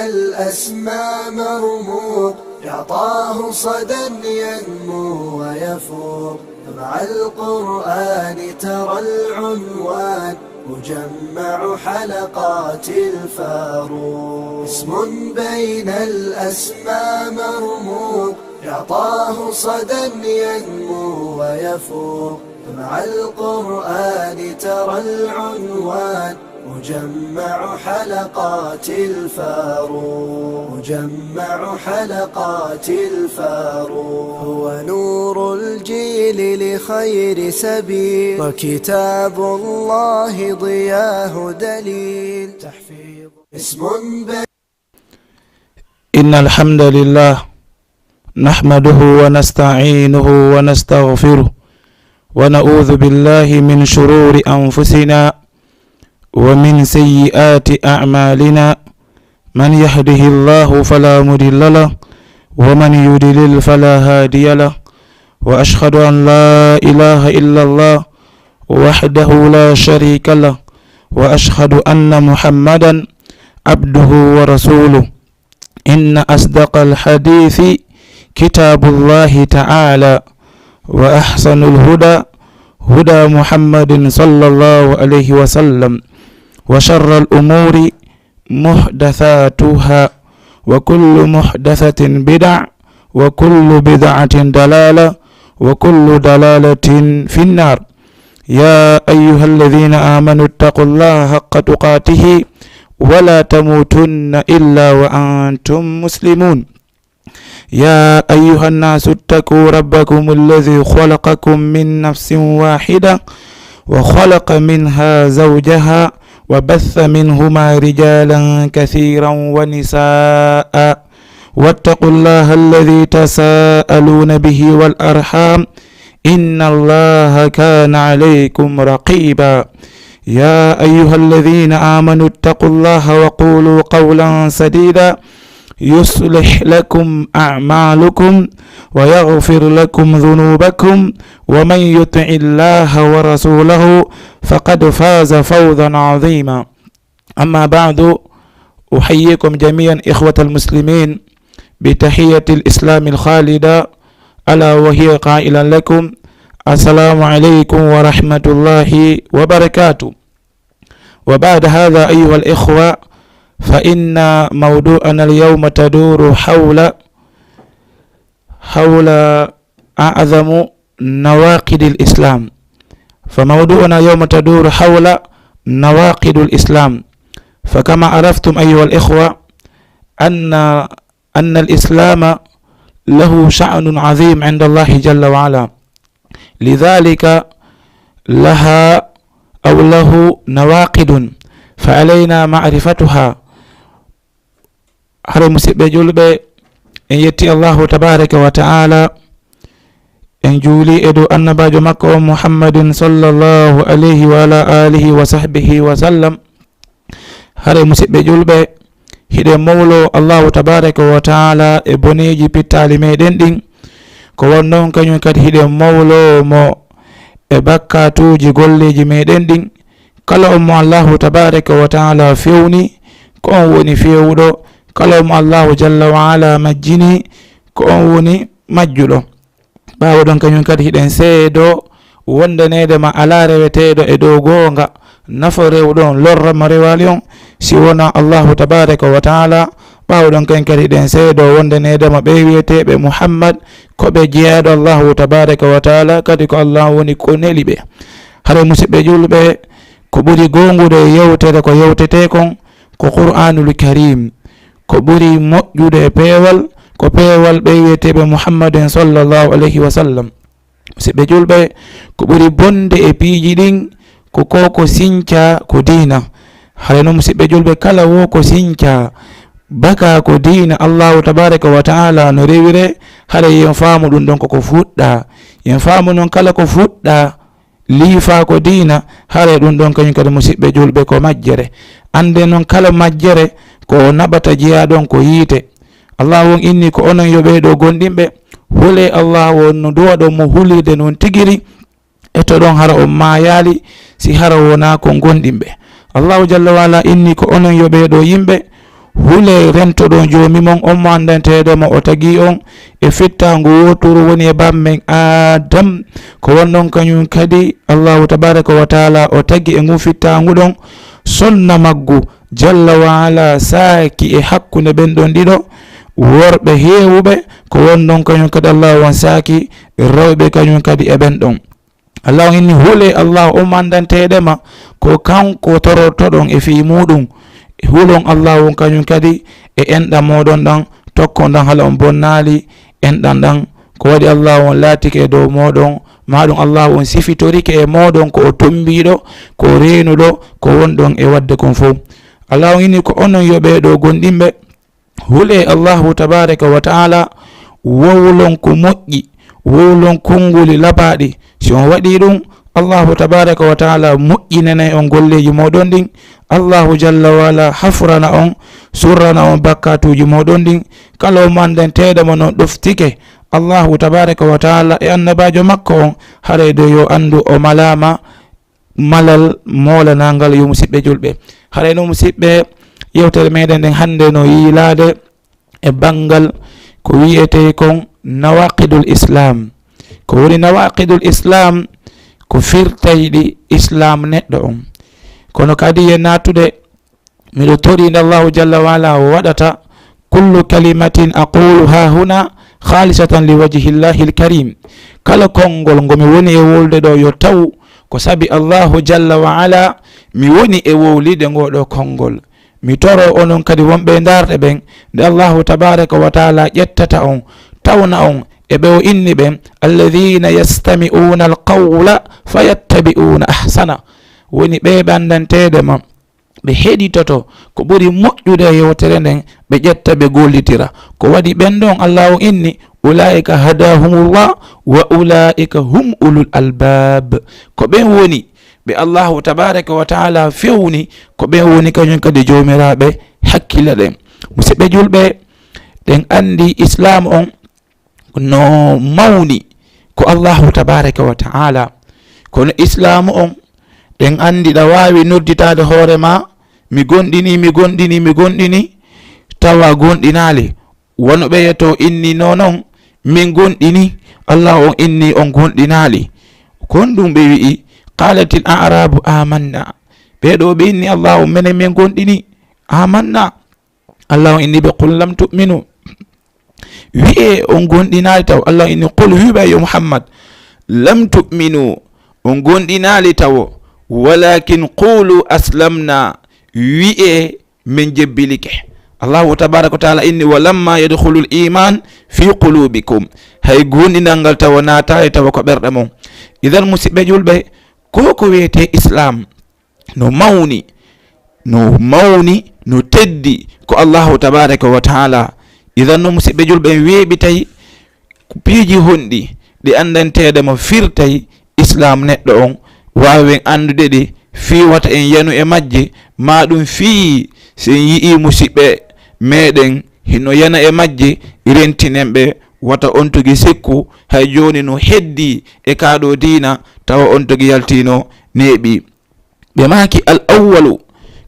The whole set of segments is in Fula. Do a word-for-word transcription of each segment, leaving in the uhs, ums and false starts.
الأسمى مرموق، يعطاه صدى ينمو ويفوق. مع القرآن ترى العنوان مجمع حلقات الفاروق. اسم بين الأسمى مرموق، يعطاه صدى ينمو ويفوق. مع القرآن ترى العنوان مجمع حلقات الفاروق، مجمع حلقات الفاروق. هو نور الجيل لخير سبيل، وكتاب الله ضياه دليل. تحفيظ اسم بين إن الحمد لله نحمده ونستعينه ونستغفره، ونعوذ بالله من شرور أنفسنا ومن سيئات أعمالنا. من يهده الله فلا مضل له، ومن يضلل فلا هادي له. وأشهد أن لا إله إلا الله وحده لا شريك له، وأشهد أن محمدا عبده ورسوله. إن أصدق الحديث كتاب الله تعالى، وأحسن الهدى هدى محمد صلى الله عليه وسلم، وشر الأمور محدثاتها، وكل محدثة بدع، وكل بدعة ضلالة، وكل ضلالة في النار. يا أيها الذين آمنوا اتقوا الله حق تقاته ولا تموتن إلا وأنتم مسلمون. يا أيها الناس اتقوا ربكم الذي خلقكم من نفس واحدة وخلق منها زوجها وبث منهما رجالا كثيرا ونساء، واتقوا الله الذي تساءلون به والأرحام، إن الله كان عليكم رقيبا. يا أيها الذين آمنوا اتقوا الله وقولوا قولا سديدا، يصلح لكم أعمالكم ويغفر لكم ذنوبكم، ومن يطع الله ورسوله فقد فاز فوزا عظيما. أما بعد، أحييكم جميعا إخوة المسلمين بتحية الإسلام الخالدة، ألا وهي قائلا لكم: السلام عليكم ورحمة الله وبركاته. وبعد هذا أيها الإخوة، فإن موضوعنا اليوم تدور حول، حول أعظم نواقض الإسلام. فموضوعنا اليوم تدور حول نواقض الإسلام. فكما عرفتم أيها الإخوة أن، أن الإسلام له شأن عظيم عند الله جل وعلا، لذلك لها أو له نواقض، فعلينا معرفتها. Hare musiɓɓe julɓe, en yetti Allahu tabaraka wa ta'ala, en juuli e dow annabajo makko on Muhammadin sallallahu alayhi wa ala alihi wa sahbihi wa sallam. Hare musiɓɓe julɓe, hiɗen mawlo Allahu tabaraka wa ta'ala e boneji pittali meɗen ɗin, ko won non kañum kadi hiɗen mawlo mo e bakkatuji golleji meɗen ɗin. Kala on mo Allahu tabaraka wa ta'ala fewni, ko on woni fewuɗo. Kala on mo Allahu jalla wa ala majjini, ko on woni majjuɗo. Ɓaawo ɗon kañum kadi hiɗen seedo wonde neede ma alaa reweteeɗo e dow goonga, nafo rewɗo on, lorra mo rewaali on, si wonaa Allahu tabaraka wa ta'ala. Ɓaawo ɗon kañum kadi hiɗen seedo wonde neede ma ɓe wiyeteeɓe Muhammad, ko ɓe jeyaaɗo Allahu tabaraka wa ta'ala, kadi ko Allah woni ko neli ɓe. Hare musiɓɓe julɓe, ko ɓuri goongude e yewtere ko yewtetee kon, ko Qur'aanul Kariim. Ko ɓuri moƴƴude e peewal, ko peewal ɓe wiyeteeɓe Muhammadin sallallahu alayhi wa sallam. Musiɓɓe julɓe, ko ɓuri bonde e piiji ɗin, ko ko, ko sinca, ko diina. Hare non musiɓɓe julɓe, kala wo ko sinca, baka ko diina Allahu tabaraka wa ta'ala no rewire, hare yen faamu ɗum ɗon ko ko fuɗɗa. Yen faamu non kala ko fuɗɗa, liifaa ko diina, haray ɗum ɗon kañum kadi musiɓɓe julɓe ko majjere. Annde non kala majjere ko o naɓata jeyaa ɗon ko yiite. Allah on inni ko onon yo ɓee ɗo gonɗinɓe, hulee Allah on no duwaɗon mo hulirde non tigiri, e to ɗon hara on maayaali, si hara wonaa ko gonɗinɓe. Allahu jalla wa ala inni ko onon yo ɓee ɗo yimɓe, Hulee rentoɗon Joomi mon, on mo anndanteede mo o tagi on e fittaangu wooturu, woni e bammen Aadam. Ko won ɗon kañum kadi Allaahu tabaaraka wa taala o tagi e ngun fittaangu ɗon, sonna maggu jalla wa ala saaki e hakkunde ɓen ɗon ɗiɗo, worɓe heewuɓe. Ko won ɗon kañum kadi Allaahu on saaki rewɓe kañum kadi e ɓen ɗon. Allaahu inni, hulee Allaahu on mo anndanteede ma, ko kanko torortoɗon e fii muuɗum. Hulon Allaahu on kañum kadi e enɗan mooɗon ɗan, tokkon ɗan hala on bonnaali enɗan ɗan. Ko waɗi Allaahu on laatike e dow mooɗon, maa ɗum Allaahu on sifitorike e mooɗon ko o tummbiiɗo, ko o reenuɗo, ko wonɗon e waɗde kon fow. Allaahu on inni, ko onon yo ɓee ɗoo gomɗinɓe, hulee Allaahu tabaaraka wa taala, wowlon ko moƴƴi, wowlon konnguli labaaɗi. Si on waɗii ɗum, Allaahu tabaaraka wa taala moƴƴinanay on golleeji mooɗon ɗin. Allaahu jalla wa ala hafrana on, surrana on bakkaatuuji mooɗon ɗin. Kala on mo anndanteeɗo mo no ɗoftike Allaahu tabaaraka wa taala e annabaajo makko on, haray de yo anndu o malaama malal moolanangal, yo musiɓɓe julɓe. Haray no musiɓɓe, yewtere meɗen nden hannde no yiilaade e banngal ko wi'etee kon nawaqidul Islam. Ko woni nawaqidul Islam? Ko firtayɗi Islam neɗɗo on. Kono kadi e naatude, miɗo tori nde Allahu jalla wa ala o waɗata, kullu kalimatin aqulu ha huna khalisatan li wajhillahi alkarim. Kala konngol ngo mi woni e wolde ɗo yo taw ko sabi Allahu jalla wa ala mi woni e wowlide ngo ɗo konngol. Mi toro onon kadi wonɓe e ndaarɗe ɓen, nde Allahu tabaraka wa taala ƴettata on, tawna on e ɓe o inni ɓen, alladhina yastami'una alqawla fayattabi'una ahsana. Woni ɓe ɓe anndanteeɗe ma, ɓe heɗitoto ko ɓuri moƴƴude e yewtere nden, ɓe ƴetta, ɓe gollitira. Ko waɗi ɓen ɗon Allahu inni, ulaika hadahumullah wa ulaika hum ulul albab. Ko ɓen woni ɓe Allahu tabaraka wa taala fewni, ko ɓen woni kañum kadi joomiraaɓe hakkille ɗen. Musiɓɓe julɓe, ɗen anndi Islaamu on no mawni ko Allahu tabaraka wa taala. Kono Islaamu on, ɗen anndi ɗa waawi nodditaade hoore ma, mi gomɗini, mi gomɗini, mi gomɗini, tawa gomɗinaali. Wano ɓe yeto inni noon on, min gomɗini, Allahu on inni on gomɗinaali. Kon ɗum ɓe wi'i, qalatil a'rabu amanna. Ɓee ɗoo ɓe inni Allahu, menen min gomɗini, amanna. Allahu inni ɓe, qul lam tu'minu. Wi'ee on gomɗinaali taw. Allahu inni, qul, wi'u ɓe yo Muhammad, lam tu'minu, on gomɗinaali tawo, walakin qulu aslamna, wi'ee min jebbilike. Allahu tabaraka wa taala inni, walamma yadkhulul iman fi qulubikum. Hay gomɗinal ngal tawa naataali tawa ko ɓerɗe mon. Idan musiɓɓe julɓe, ko ko wiyetee Islam, no mawni, no mawni, no teddi ko Allahu tabaraka wa taala. Idan no musiɓɓe julɓe, en weeɓitay piiji honɗi ɗi anndanteeɗe mo firtay Islaam neɗɗo on, waawen anndude ɗi fii wata en yanu e majje, maa ɗum fii si en yi'ii musiɓɓe meɗen hino yana e majje, rentinen ɓe, wata on tigi sikku hay jooni no heddii e kaa ɗoo diina, tawa on tigi yaltiino neeɓii. Ɓe maaki, al awwalu,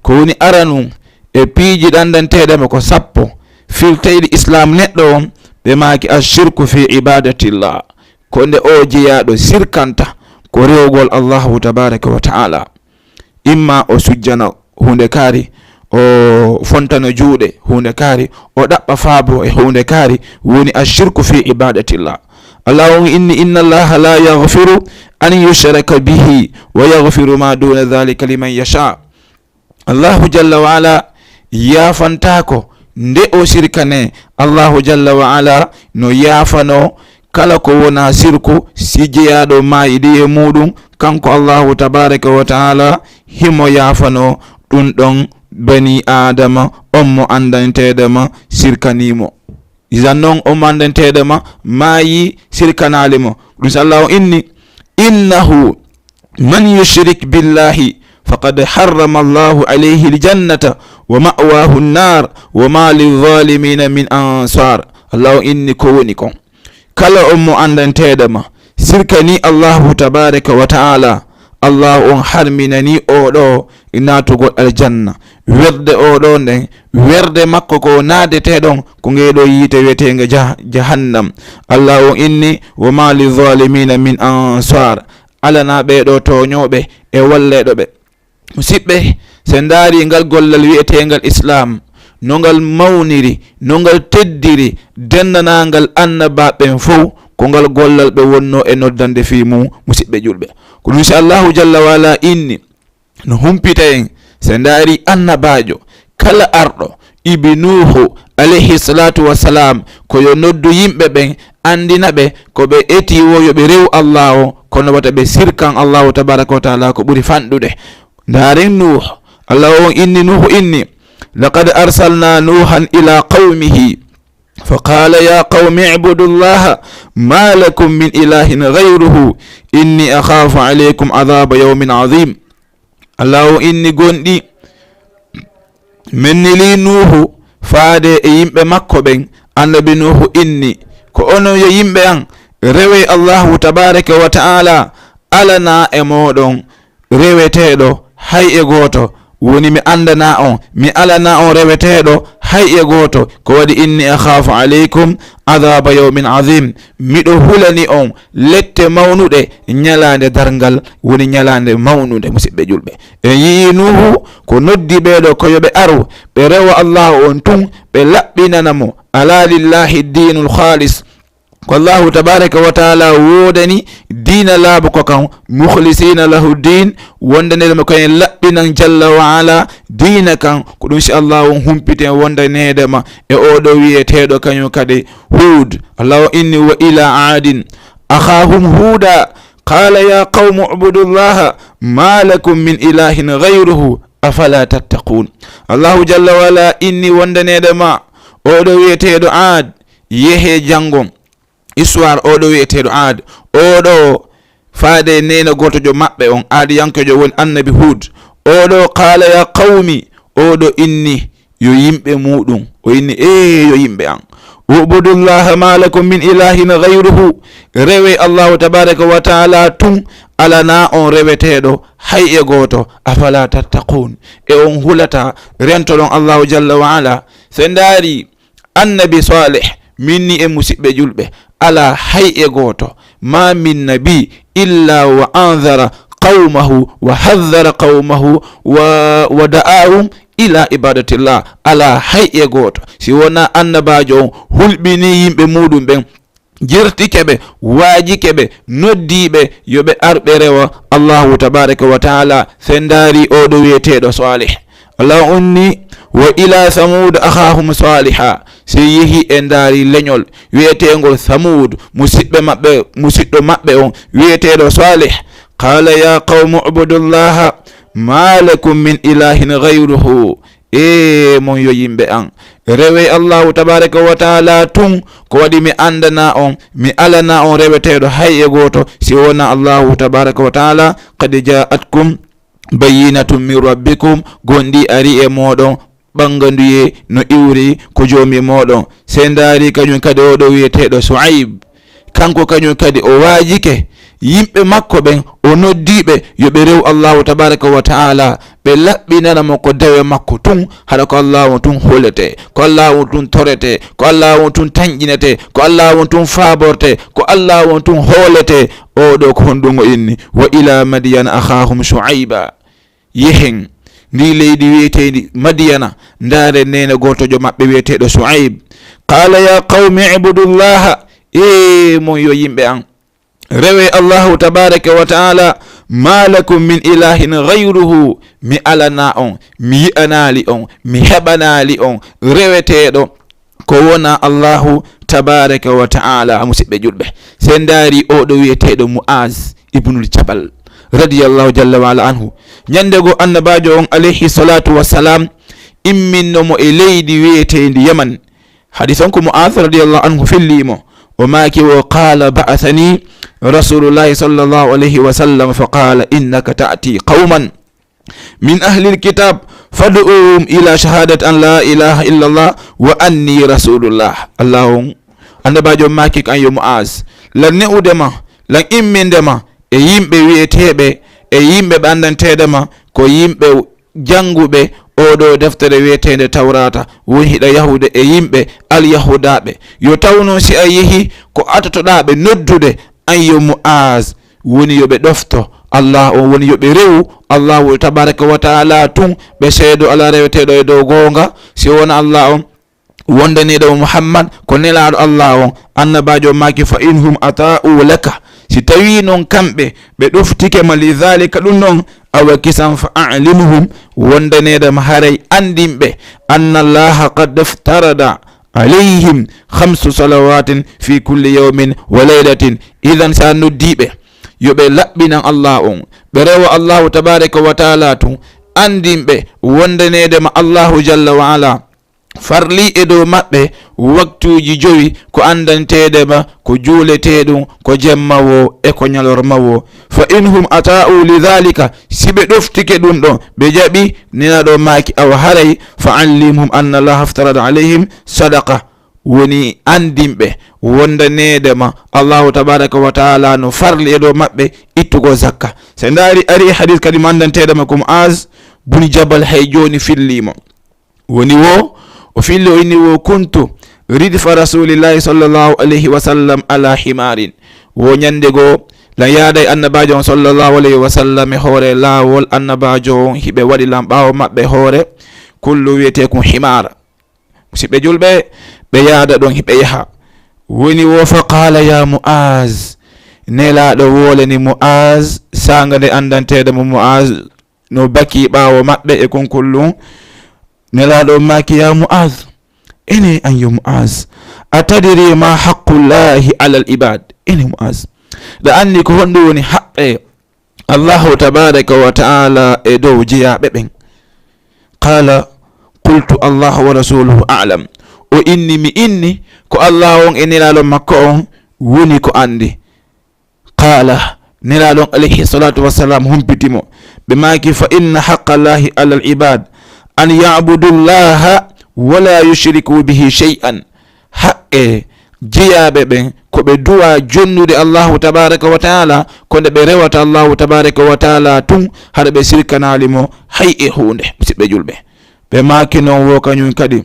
ko woni aranun e piiji ɗanndanteeɗe mo ko sappo, firtayɗi Islaam neɗɗo on, ɓe maaki, ashirku fi ibadatillah, ko nde o jeyaaɗo sirkanta ko rewugol Allahu tabaraka wa taala. Imma o sujjana huunde kaari, o fontano juuɗe huunde kaari, o ɗaɓɓa faabo e huunde kaari, woni ashirku fi ibadatillah. Allah on inni, inna Allaha la yaghfiru an yushraka bihi wa yaghfiru ma duna dhalika liman yasha. Allahu jalla wa ala yaafantaako nde o sirkane. Allahu jalla wa ala no yaafano kala ko wona sirku, si jeyaaɗo maayi ɗi e muuɗum, kanko Allahu tabaraka wa taala himo yaafano ɗum ɗon bani Aadama on mo anndanteeɗo ma sirkanii mo. Idan non on mo anndanteeɗo ma maayi sirkanaali mo. Ɗum si Allahu inni, innahu man yushrik billahi faqad harrama Allahu alayhi aljannata wa ma'wahu annar wa ma lilzalimina min ansar. Allahu inni ko woni kon. Kala on mo anndanteeɗo ma sirkanii Allahu tabaraka wa taala, Allahu on harminanii o ɗo naatugol aljanna. werde o ɗo nden, werde makko ko naadeteɗon ko ngee ɗo yiite wiyeteenge jah-, jahannam. Allah on inni: "Wa ma lizalimina min ansar." Alana ɓee ɗo tooñooɓe e walleeɗo ɓe. Musidɓe, so ndaari ngal gollal wiyeteengal Islam, no ngal mawniri, no ngal teddiri denndaangal annabaaɓe ɓen fow, ko ngal gollal ɓe wonno e noddande fii mum, musidɓe julɓe. Ko ɗum si Allahu jalla wa ala inni, no humpita en, so ndaari annabaajo kala arɗo, ibi Nuuhu alayhi salatu wassalam, ko yo noddu yimɓe ɓen, anndina ɓe ko ɓe eti wo yo ɓe rewu Allah o, kono wata ɓe sirkan Allahu tabaraka wa taala ko ɓuri fanɗude. Ndaaren Nuuhu, Allah on inni, Nuuhu inni: "Laqad arsalna Nuuhan ila qawmihi, fa qala ya qawmi ibudu llaha ma lakum min ilahin ghayruhu, inni akhafu alaykum adhaba yawmin azim." Allah on inni gonɗi, men neli Nuuhu faade e yimɓe makko ɓen. Annabi Nuuhu inni: "Ko onon yo yimɓe an, rewee Allahu tabaraka wa taala, alana e mooɗon reweteeɗo hay e gooto. Woni mi anndana on, mi alana on reweteeɗo hay e gooto. Ko waɗi inni akhafu alaykum adhaba yawmin azim. Miɗo hulani on lette mawnuɗe ñalaande darngal, woni ñalaande mawnunde." Musidɓe julɓe, en yi'i Nuuhu ko noddi ɓee ɗo ko yo ɓe aru, ɓe rewa Allahu on tun, ɓe laɓɓinana mo. "Ala lillahi dinul khalis." Ko Allahu tabaraka wa taala woodani diina laaɓo ko kan, mukhlisina lahu din, wondanede mo kañum laɓɓinan jalla wa ala diina kan. Ko ɗum si Allahu on humpiten wondaneede ma e oo ɗo wiyeteeɗo kañum kadi Huud. Allahu inni: "Wa ila adin akhahum huda, qala ya qawmi ubudu llaha ma lakum min ilahin ghayruhu, afala tattaqun." Allahu jalla wa ala inni wondaneede ma oo ɗo wiyeteeɗo Aad, yehe janngon histoire oo ɗo wiyeteeɗo Aad, oo ɗo faade neene gootojo maɓɓe on, Aadiyankejo woni annabi Huud. Oo ɗo qala ya qawmi, oo ɗo inni yo yimɓe muɗum, o inni: "Ee, yo yimɓe an, ubudullaha ma lakum min ilahin ghayruhu, rewe Allahu tabaraka wa taala tun, alana on reweteeɗo hay e gooto. Afala tattaqun, e on hulata rentoɗon Allahu jalla wa ala?" So ndaari annabi Salih, min ni e musidɓe julɓe, ala hay e gooto, ma min nabi illa wa anzara qawmahu wa hazzara qawmahu wa, wa da'ahum ila ibadatillah. Ala hay e gooto, si wona annabaajo on hulɓini yimɓe muɗum ɓen, jertike ɓe, waajike ɓe, noddiiɓe yo ɓe ar ɓe rewa Allahu tabaraka wa taala. Sen ndaari oo ɗo wiyeteeɗo Salih, Allah on ni: "Wa ila Thamud akhahum Saliha." Si yehi e ndaari leñol wiyeteengol Thamud, musiɗɓe maɓɓe, musiɗɗo maɓɓe on wiyeteeɗo Salih, qala ya qawmi ubudullaha ma lakum min ilahin ghayruhu. Ee mon yo yimɓe an, rewe Allahu tabaraka wa taala tun, ko waɗi mi andana on, mi alana on reweteeɗo hay e gooto si wona Allahu tabaraka wa taala. Qad ja'atkum bayyinatun min rabbikum, gonɗi ari e mooɗon, ɓanganduye no iwri ko joomi mooɗon. Sen ndaari kañum kadi oo ɗo wiyeteeɗo Shu'aib, kanko kañum kadi o waajike yimɓe makko ɓen, o noddiiɓe yo ɓe rew Allahu tabaraka wa taala, ɓe laɓɓinana mo ko dewe makko tun, haɗa ko Allahu on tun hulete, ko Allahu on tun torete, ko Allahu on tun tanƴinete, ko Allahu on tun faaborte, ko Allahu on tun hoolete. Oo ɗo ko honɗum o inni? "Wa ila Madyana akhahum Shu'aiba." Yehen ndi leydi wiyeteendi Madiyana, ndaare neene gootojo maɓɓe wiyeteeɗo Shu'aib. Qala ya qawmi ibudullaha, ee mon yo yimɓe an, rewe Allahu tabaraka wa taala, ma lakum min ilahin ghayruhu, mi alana on, mi yi'anaali on, mi heɓanaali on reweteeɗo ko wona Allahu tabaraka wa taala. Musiɗɓe julɓe, sen ndaari oo ɗo wiyeteeɗo Mu'az ibnul Jabal, radiyallahu jalla wa ala anhu, ñande goo annabaajo on alayhi salatu wassalam imminno mo e leydi wiyeteendi Yaman. Hadis on ko Mu'az radiyallahu anhu fillii mo. O maaki wo, qala ba'athani rasulullahi sallallahu alayhi wa sallam fa qala innaka ta'ti qawman min ahlil kitab fad'uhum ila shahadati an la ilaha illallah wa anni rasulullah. Allah on, annabaajo on maaki ko an yo Mu'az, lan ne'ude ma, lan imminde ma e yimɓe wiyeteeɓe, e yimɓe ɓe anndanteeɗe ma ko yimɓe jannguɓe, oo ɗoo deftere wiyeteende Tawraata, woni hiɗa yahude e yimɓe Alyahudaaɓe. Yo taw noon si a yehi ko atotoɗaa ɓe noddude, an yo Mu'aaz, woni yo ɓe ɗofto Allah on, woni yo ɓe rewu Allahu tabaaraka wa ta'ala tun, ɓe seedo alaa reweteeɗo e dow goonga si wona Allah on, wondaniiɗo mo Muhammad ko nelaaɗo Allah on. Annabaajo maaki, fa in hum ata'u laka, si tawii noon kamɓe ɓe ɗoftike ma li dhalika ɗum ɗon, awa kisan fa a'limhum, wondaniiɗo ma haray anndin ɓe, anna Allaha qad iftarada alayhim khamsu salawatin fi kulli yawmin wa laylatin. Idan, si a noddii ɓe yo ɓe laɓɓinan Allah on, ɓe rewa Allahu tabaaraka wa ta'ala tun, anndin ɓe wondaniiɗo ma Allahu jalla wa ala farli e dow maɓɓe waktuuji jowi ko anndanteeɗo ma ko juuleteeɗum ko jemma woo e ko ñalorma woo. Fa in hum ata'u li dhalika, si ɓe ɗoftike ɗum ɗon, ɓe jaɓi, nelaaɗo maaki, awa haray, fa allimhum anna Allaha iftarada alayhim sadaqa, woni anndin ɓe wondaniiɗo ma Allahu tabaaraka wa ta'ala no farli e dow maɓɓe ittugol zakka. Si ndaari, ari e hadis kadi mo anndanteeɗo ma ko Mu'az bun Jabal, hay jooni fillii mo. Woni woo, o filli, o inni woo, kuntu ridfa rasulillahi sallallahu alayhi wa sallam ala himarin. Woo ñannde goo, lan yaada e annabaajo on sallallahu alayhi wa sallam e hoore laawol, annabaajo on hiɓe waɗi lan ɓaawo maɓɓe hoore, kullu wiyetee kun himar. Musidɓe julɓe, ɓe yaada ɗon hiɓe yaha. Woni woo, fa qaala ya Mu'az, nelaaɗo woolani Mu'az, saanga nde anndanteeɗo mo Mu'az no bakii ɓaawo maɓɓe e kunkullun. Nelaaɗo maaki, ya Mu'az, ene an yo Mu'az, atadri ma haqqullahi alal ibad? Ene Mu'az, ɗa anndi ko honɗum woni haqqe Allahu tabaaraka wa ta'ala e dow jeyaaɓe ɓen? Qaala, qultu, Allahu wa rasuluhu a'lam. O inni, mi inni, ko Allah on e nelaaɗo makko on woni ko anndi. Qaala, nelaaɗo on alayhi salatu wassalam humpiti mo. Ɓe maaki, fa inna haqqa Allahi alal ibad an ya'budu Allaha wa la yushriku bihi shay'an. Haqqe jeyaaɓe ɓen ko ɓe duwa jonnude Allahu tabaaraka wa ta'ala, ko nde ɓe rewata Allahu tabaaraka wa ta'ala tun, hara ɓe sirkanaali mo hay e huunde. Musidɓe julɓe, ɓe maaki non woo kañum kadi,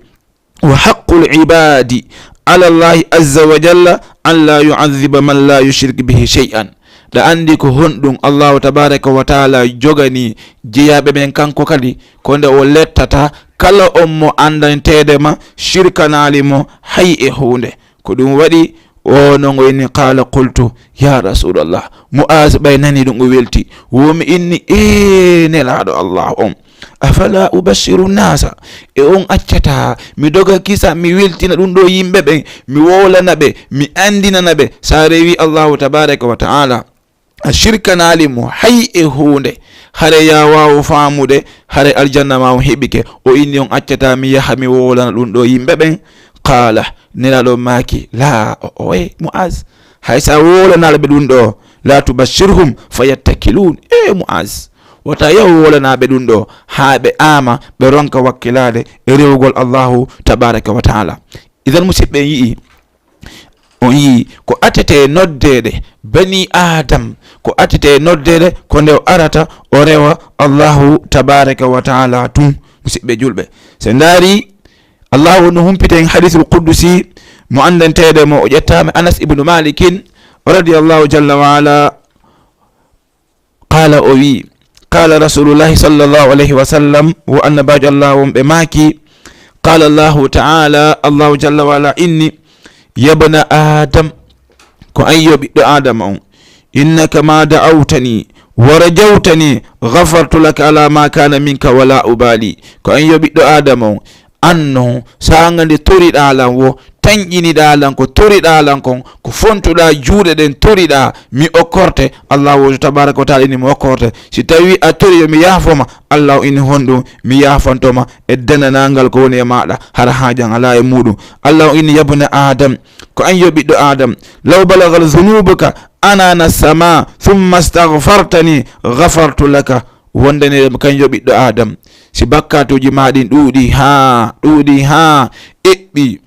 wa haqqul ibadi ala Allahi azza wa jalla an la yu'adhiba man la yushrik bihi shay'an. Ɗa anndi ko honɗum Allahu tabaaraka wa ta'ala jogani jeyaaɓe ɓen kanko kadi, ko nde o lettata kala on mo anndanteeɗo ma sirkanaali mo hay e huunde. Ko ɗum waɗi o non o inni, qaala, qultu, ya rasulallah. Mu'az ɓay nani ɗum o welti. Woo mi inni, ee nelaaɗo Allah on, afala ubashiru nasa, e on accata mi doga kisa, mi weltina ɗum ɗo yimɓe ɓen, mi wowlana ɓe, mi anndinana ɓe, si a rewi Allahu tabaaraka wa ta'ala a sirkanaali mo hay e huunde, hare ya waawu faamude, hare aljanna ma on heɓike. O inni, on accata mi yaha mi wowlana ɗum ɗo yimɓe ɓen? Qaala, nelaaɗo maaki, laa, o, o, e Mu'az, hay si a wowlanaali ɓe ɗum ɗo, la tubashirhum fa yattakilun. E Mu'az, wota yahu wowlana ɓe ɗum ɗo, haa ɓe aama, ɓe ronka wakkilaade e rewugol Allahu tabaaraka wa ta'ala. Idan, musidɓe, en yi'i, on yi'i ko atete noddeede bani Adam, ko atete noddeede ko nde o arata o rewa Allahu tabaaraka wa ta'ala tun. Musidɓe julɓe, si ndaari, Allahu no humpita en hadiisul qudusi mo anndanteede mo, o ƴettaama Anas ibnu Malikin radiyallahu jalla wa ala, qaala, o wi'i, qaala rasulullahi sallallahu alayhi wa sallam, wo annabaajo Allah on, ɓe maaki, qaala Allahu ta'ala, Allahu jalla wa ala inni, yabna Adam, ko an yo ɓiɗɗo Adama on, innaka ma da'awtani wa rajawtani ghafartu laka ala ma kana minka wa la ubali. Ko an yo ɓiɗɗo Adama on, an non, saanga nde toriɗaa lan wo, tanƴiniɗaa lan ko toriɗaa lan kon, ko fontuɗaa juuɗe ɗen toriɗaa, mi okkorte. Allahu tabaaraka wa ta'ala inni mi okkorte. Si tawii a tori yo mi yaafo ma, Allahu inni honɗum, mi yaafanto ma e denanangal ko woni e maaɗa, hara haajan alaa e muuɗum. Allahu inni, yabna Adam, ko an yo ɓiɗɗo Adam, law balagal zunubuka anana sama, thumma astaghfartani, ghafartu laka. Wonde ne kan yo ɓiɗɗo Adam, si bakkaatuuji maa ɗin ɗuuɗii haa, ɗuuɗii haa eɓɓi,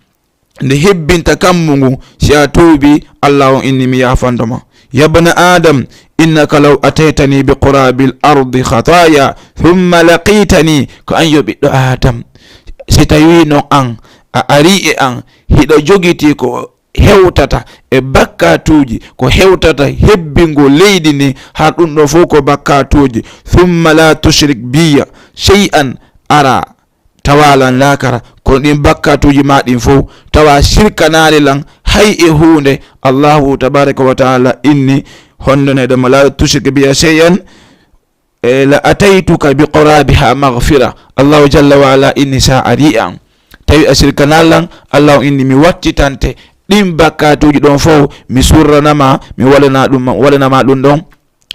nde hebbinta kammu ngun, si a tuubii, Allah on inni mi yaafanto ma. يا ابن آدم، إنك لو أتيتني بقراب الأرض خطايا ثم لقيتني. Ko an yo ɓiɗɗo Adam, si tawi noon an a ari e an, hiɗa jogitii ko hewtata e bakkatuuji, ko hewtata hebbingo leydi ndi, har ɗum ɗo fof ko bakkatuuji. ثم لا تشرك بي شيئا, ara tawa lan laakara, kono ɗin bakkatuuji ma ɗin fof, tawa sirkanaali lan hay e huunde. Allahu tabaraka wa taala inni, honndonede ma, لا تشرك بي شيئا, e, لأتيتك بقرابها مغفرة. Allahu jalla wa ala inni, sa ari an, tawi a sirkanaali lan, Allahu inni, mi wattitante ɗin bakkatuuji ɗon fof, mi surranama, mi waɗana ɗum, waɗanama ɗum ɗon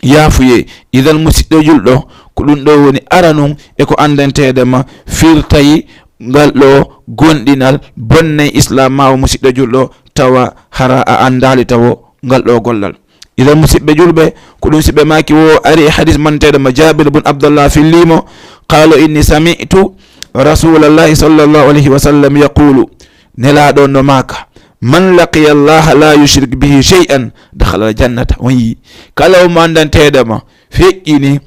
yaafuyee. Idan, musiɗɗo julɗo, ko ɗum ɗo woni aranun e ko anndanteede ma, firtay ngal ɗo gomɗinal, bonnay Islaam ma o musiɗɗo julɗo, tawa hara a anndaali tawo ngal ɗo gollal. Idan, musiɓɓe julɓe, ko ɗum siɓɓe maaki wo ari e hadis manteeɗo mo Jaabir bun Abdallah filliimo, qaala inni sami'tu Rasuulallahi sallallahu alayhi wa sallam yaqulu, Nelaaɗo no maaka, من لقي الله لا يشرك به شيئا دخل الجنة. On yii, kala o mo anndanteeɗo ma feƴƴini,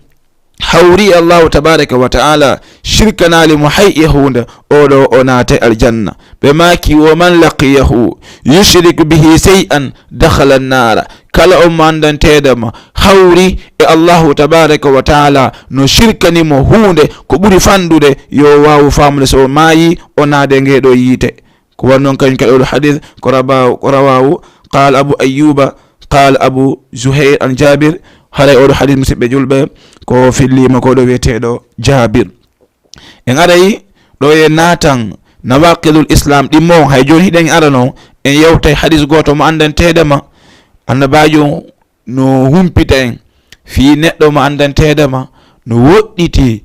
hawri e Allahu tabaraka wa taala, sirkanaali mo hay e huunde, oɗo o naate aljanna. Ɓe maaki, ومن لقيه يشرك به شيئا دخل النار. Kala o mo anndanteeɗo ma hawri e Allahu tabaraka wa taala, no sirkani mo huunde ko ɓuri fanɗude, yo waawu faamude so o maayi, o naade ngeeɗo yiite. Ko wano non kañum kadi oɗo hadis ko rabaw-, ko rawahu, qala Abu Ayyuba, qala Abu Zuhair an Jabir. Haray oɗo hadis, musiɓɓe julɓe, ko filliima ko ɗo wiyeteeɗo Jabir. En aray ɗo e naatan nawaqidul Islam ɗimmo on, hay jooni hiɗen ara non, en yewtay hadis gooto mo anndanteeɗo ma. Annabaajo no humpita en fii neɗɗo mo anndanteeɗo ma no woɗɗiti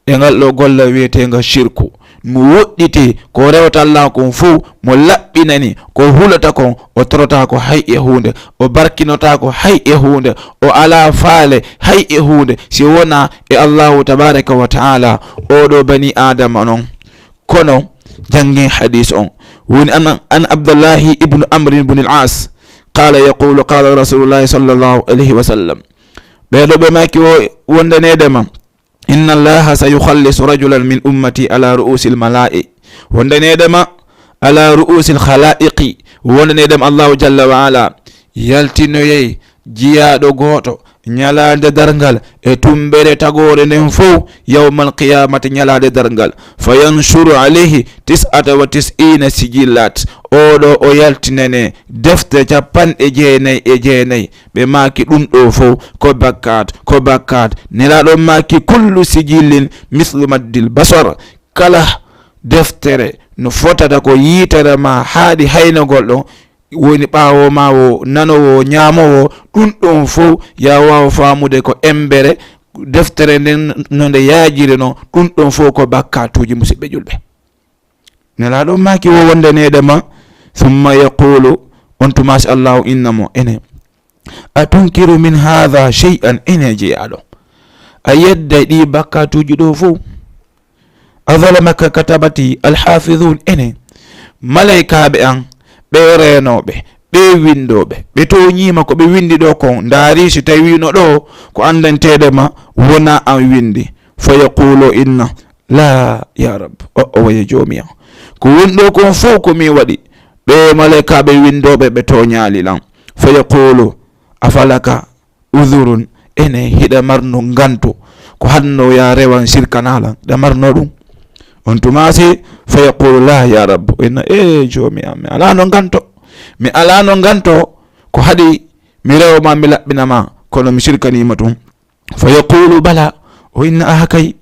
e ngal ɗo gollal wiyeteengal shirku. Mo woɗɗiti ko rewata Allah kon fow, mo laɓɓinani ko hulata kon, o torotaako hay e huunde, o barkinotaako hay e huunde, o alaa faale hay e huunde si wonaa e Allahu tabaraka wa taala. Oɗo bani Adama non. Kono janngen hadis on. Woni an, an Abdullahi ibnu Amr ibn al-As, qala yaqulu qala Rasulullahi sallallahu alayhi wa sallam. Ɓeeɗo ɓe maaki o wondaneede ma, inna Allaha sayukhallisu rajulan min ummati ala ru'usil mala'i. Wondaneede ma ala ru'usil khalaiqi. Wondaneede ma Allahu jalla wa ala yaltinoyay jiyaaɗo gooto ñalaande darngal e tummbere tagoore nden fow, yawmal qiyamati, ñalaande darngal. Fa yanshuru alayhi tis'ata wa tis'ina sijillat. Oɗo o yaltinane defte capanɗe jeenay e jeenay. Ɓe maaki ɗum ɗo fow ko bakkat, ko bakkat. Nelaaɗo maaki kullu sijillin mislu maddil basar. Kala deftere no fotata ko yitere ma haaɗi haynagol ɗon, woni ɓaawo ma wo, nanowo, ñaamowo, ɗum ɗon fow ya waaw faamude ko embere deftere nden no nde yaajiri non, ɗum ɗon fow ko bakkatuuji, musiɓɓe julɓe. Nelaaɗo maaki wo wondaneede ma, summa yaqulu, on tuma si Allahu inna mo, ene, a tunkiru min hadha shay'an, ene jeyaaɗo, a yedday ɗi bakkatuuji ɗo fow? A zalamaka katabati alhafidhun, ene, malaykaaɓe an, ɓe reenooɓe, ɓe winndooɓe, ɓe tooñiima ko ɓe winndi ɗo kon, ndaari si tawiino ɗo ko anndanteede ma wona an winndi. Fa yaqulu inna, la ya rab, o, o waye joomi an. Ko woni ɗo kon fow ko min waɗi, ɓe malaykaaɓe winndooɓe ɓe tooñaali lan. Fa yaqulu, afalaka udhurun, ene hiɗa marno nganto, ko hanno ya rewan sirkanalan, ɗa marno ɗum? On tumasi, fa yaqulu la ya rab, inna, e joomi am, mi alano nganto, mi alano nganto, ko haɗi mi rewa ma, mi laɓɓina ma, kono mi sirkanima ɗum. Fa yaqulu bala, o inna, aha kay,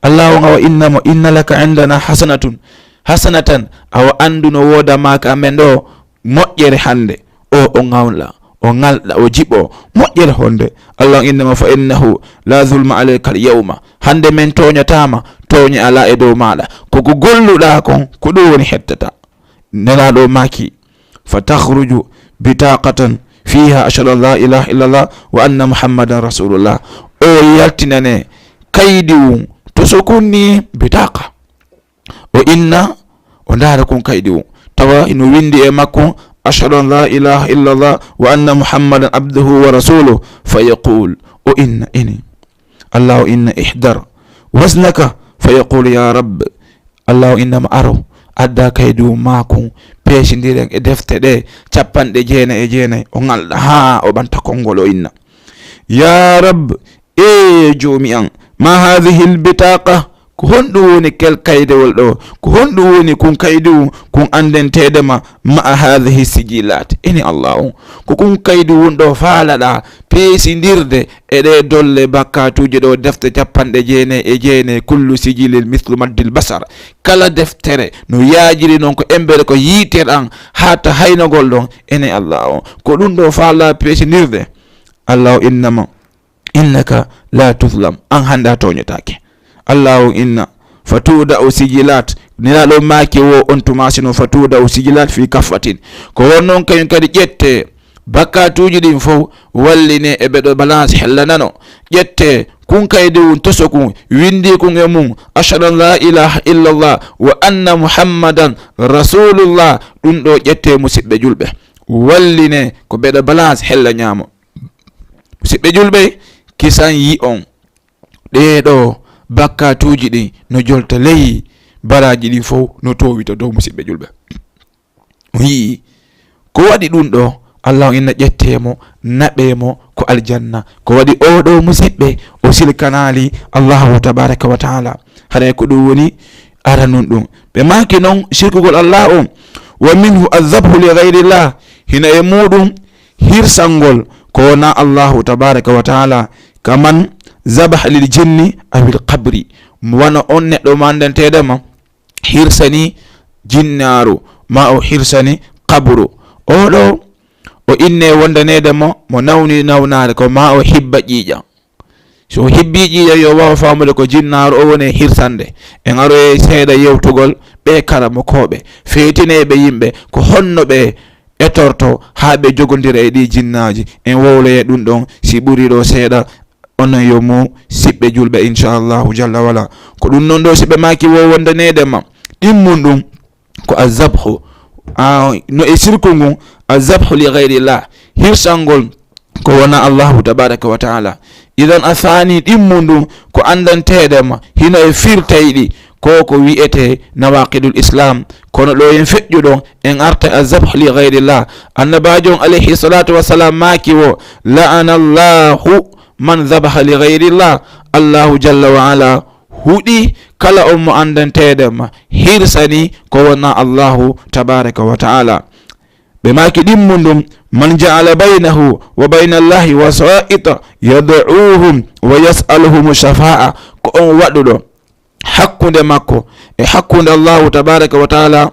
Allahu ngawa inna mo, inna laka indana hasanatun, hasanatan, awa andu no wooda maaka amen ɗo moƴƴere hannde. O, o ŋawla, o ŋalɗa, o jiɓo moƴƴere honde. Allah on inna mo, fa innahu la zulma alayka al yawma, hannde men tooñataama, tooñe alaa e dow maaɗa. Ko ko golluɗaa kon, ko ɗum woni hettata. Nelaaɗo maaki, fa takhruju bitaqatan fiha ashhadu an la ilaha illallah wa anna muhammadan rasulullah. O yaltinane kaydi wun to so kunni bitaqa. O inna, o ndaara kun kaydi wun. Tawa hino windi e makko, أشهد أن لا إله إلا الله وأن محمدا عبده ورسوله، فيقول، o inna, ene, Allahu inna, احضر وزنك، فيقول يا رب، Allahu inna ma aro, adda kaydu makun, peesindiren e defte ɗe capanɗe jeenay e jeenay, o ŋalɗa haa o ɓanta konngol, o inna, يا رب, e joomi an, ما هذه البطاقة, ko honɗum woni kel kaydewol ɗo? Ko honɗum woni kun kaydu kun anndenteede ma, مع هذه السجلات? Ene Allahu, ko kun kaydu won ɗo faalaɗa peesindirde e ɗe dolle bakkatuuje ɗo, defte capanɗe jeenay e jeenay, كل سجل مثل مد البصر. Kala deftere no yaajiri non ko embere ko yiitere an haa ta haynogol ɗon. Ene Allahu, ko ɗum ɗo faala peesindirde. Allahu inna ma إنك لا تظلم, an hannde a tooñotaake. Allahu inna, فتوضع السجلات, Nelaaɗo maaki wo on tuma sino, فتوضع السجلات في كفة, ko won non kañum kadi ƴette bakkatuuji ɗin fof, walline e ɓeɗo balance hella nano, ƴette kun kaydi wun toso kun, windi kun e mun, أشهد أن لا إله إلا الله وأن محمدا رسول الله, ɗum ɗo ƴette musiɓɓe julɓe, walline ko ɓeɗo balance hella ñaamo. Musiɓɓe julɓe, kisan yi on ɗee ɗo bakkatuuji ɗin no jolta ley baraaji ɗin fof no toowita dow musiɓɓe julɓe. O yii ko waɗi ɗum ɗo, Allahu inna ƴettee mo, naɓee mo ko aljanna. Ko waɗi oo ɗo musiɓɓe, o silkanaali Allahu tabaraka wa taala. Haray ko ɗum woni aranun ɗum. Ɓe maaki non sirkugol Allah on. ومنه الذبح لغير الله, hino e muɗum hirsangol ko wona Allahu tabaraka wa taala, كمن ذبح للجن أو القبر, wano on neɗɗo mo anndanteede ma hirsani jinnaaru, ma o hirsani qabru. Oo ɗo o inne wondaneede mo, mo nawni nawnaare ko ma o hibba ƴiiƴam. So o hibbi ƴiiƴam, yo waaw faamude ko jinnaaru o woni e hirsande. En aroyay seeɗa yewtugol ɓee karamokooɓe, feetineeɓe yimɓe, ko honno ɓe etorto haa ɓe jogondira e ɗii jinnaaji. En wowloyay ɗum ɗon si ɓuri ɗo seeɗa. Onon yo musiɓɓe julɓe, inchallahu jalla wala. Ko ɗum non ɗo si ɓe maaki wo wondaneede ma, ɗimmun ɗum ko azabhu. A, no e sirku ngun, azabhu li gayrillah, hirsangol ko wona Allahu tabaraka wa taala. Idan a saani ɗimmun ɗum ko anndanteede ma, hino e firtayɗi, ko ko wi'ete nawaqidul islam. Kono ɗo en feƴƴuɗo, en arta azabhu li gayrillah. Annabaajo on alayhi salatu wassalam maaki wo, la'ana Allahu man dhabaha li gayrillah. Allahu jalla wa ala huɗi kala on mo anndanteede ma hirsani ko wona Allahu tabaraka wa taala. Ɓe maaki ɗimmun ɗum, man ja'ala baynahu wa bayna Allahi wasa'ita yad'uhum wa yas'aluhum shafa'a. Ko on waɗuɗo hakkunde makko e hakkunde Allahu tabaraka wa taala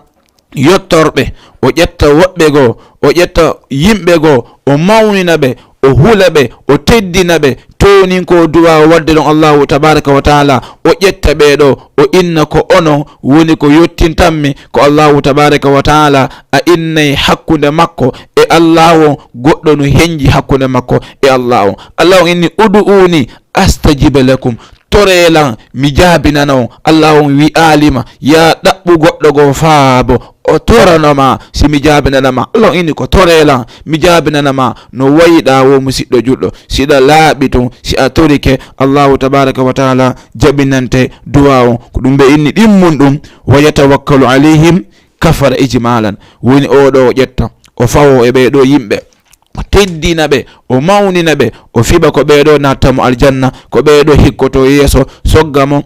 yottorɓe, o ƴetta woɓɓe goo, o ƴetta yimɓe goo, o mawnina ɓe, o hula ɓe, o teddina ɓe, townin ko duwa o wadde ɗon Allahu tabaraka wa taala, o ƴetta ɓee ɗo, o inna ko onon woni ko yottintammi ko Allahu tabaraka wa taala. A innay hakkunde makko e Allah on, goɗɗo no henji hakkunde makko e Allah on. Allah on inni, ud'uuni astajib lakum. Toree lan, mi jaabinana on. Allah on wi'aali ma, yaa ɗaɓɓu goɗɗo goo faabo, o torano ma, si mi jaabinana ma. Allah on inni ko toree lan, mi jaabinana ma. No wayiɗaa wo musiɗɗo julɗo, si ɗa laaɓi tun, si a torike, Allahu tabaraka wa taala jaɓinante duwa on. Ko ɗum ɓe inni ɗimmun ɗum, wa yatawakkalu alayhim kafara ijmalan. Woni oo ɗo o ƴetta, o fawo e ɓee ɗo yimɓe. O teddina ɓe, o mawnina ɓe, o fiɓa ko ɓee ɗo natta mo aljanna, ko ɓee ɗo hikkoto yeeso, sogga mo,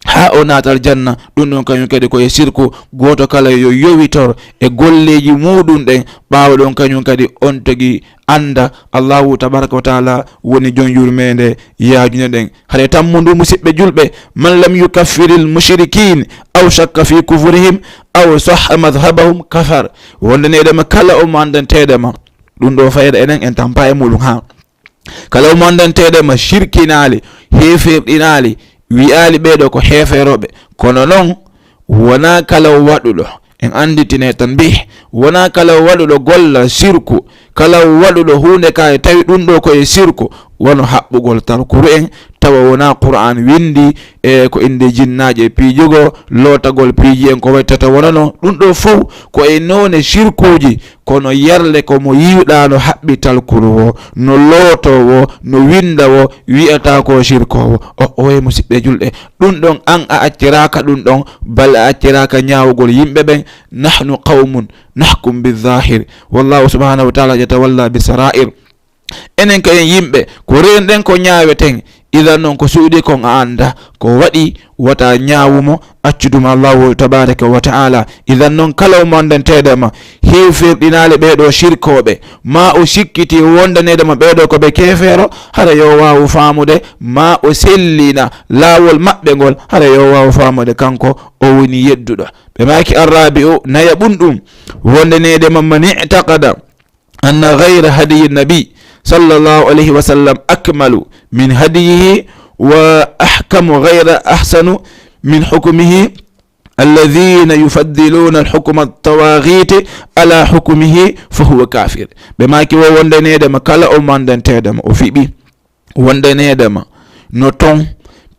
haa o naata aljanna. Ɗum ɗon kañum kadi ko e sirku. Gooto kala yo yowitor e golleeji muuɗum ɗen, ɓaawo ɗon kañum kadi on tigi annda Allahu tabaraka wa taala woni jom yurmeende yaajunde ɗen. Hare tammu ndu, musiɓɓe julɓe, man lam yukaffiril mushrikin aw shakka fi kufrihim aw sahha madhhabahum kafar. Wonde neɗɗo ma kala o mo anndanteede ma, ɗum ɗo fayda enen en tampa e muɗum ha. Kala o mo anndanteede ma shirkinaali, heeferɗinaali, wi'aali ɓee ɗo ko heeferooɓe. Kono non, wonaa kala waɗuɗo, en annditine tan mbi, wonaa kala waɗuɗo golla sirku, kala waɗuɗo huunde ka e tawi ɗum ɗo ko e sirku, wano haɓɓugol tarkuru en, tawa wonaa Qur'aan winndi, e ko innde jinnaaje piijugo, lootagol piiji en ko wayi tata wonano. Ɗum ɗo fof ko e noone sirkuuji, kono yarle ko mo yiwɗaano haɓɓi talkuru o, no lootoo o, no winnda o, wiyata ko sirkoowo. O, oye musidɓe julɓe, ɗum ɗon an a acciraaka ɗum ɗon, bal a acciraaka ñaawugol yimɓe ɓen. Nahnu qawmun nahkum bizahir, wallahu subhanahu wa taala yatawalla bisarair. Enen ka en yimɓe, ko reenɗen ko ñaaweten. Idan noon ko suuɗi kon a annda, ko waɗi wata ñaawu mo, accu ɗum Allahu tabaraka wa taala. Idan noon kala o mandanteeɗo ma, heefirɗinaale ɓee ɗo sirkooɓe, ma o sikkiti wondaneede ma ɓee ɗo ko ɓe keefeero, hara yo waawu faamude, ma o sellina laawol maɓɓe ngol, hara yo waawu faamude kanko o woni yedduɗo. Ɓe maaki arrabi'u, naya ɓun ɗum, wondaneede ma man i'taqada أن غير هدي النبي صلى الله عليه وسلم أكمل من هديه وأحكم غير أحسن من حكمه الذين يفضلون الحكم الطواغيت على حكمه فهو كافر. Ɓe maaki wo wondaneede ma kala o mandanteeɗo ma o fiɓi. Wondaneede ma no ton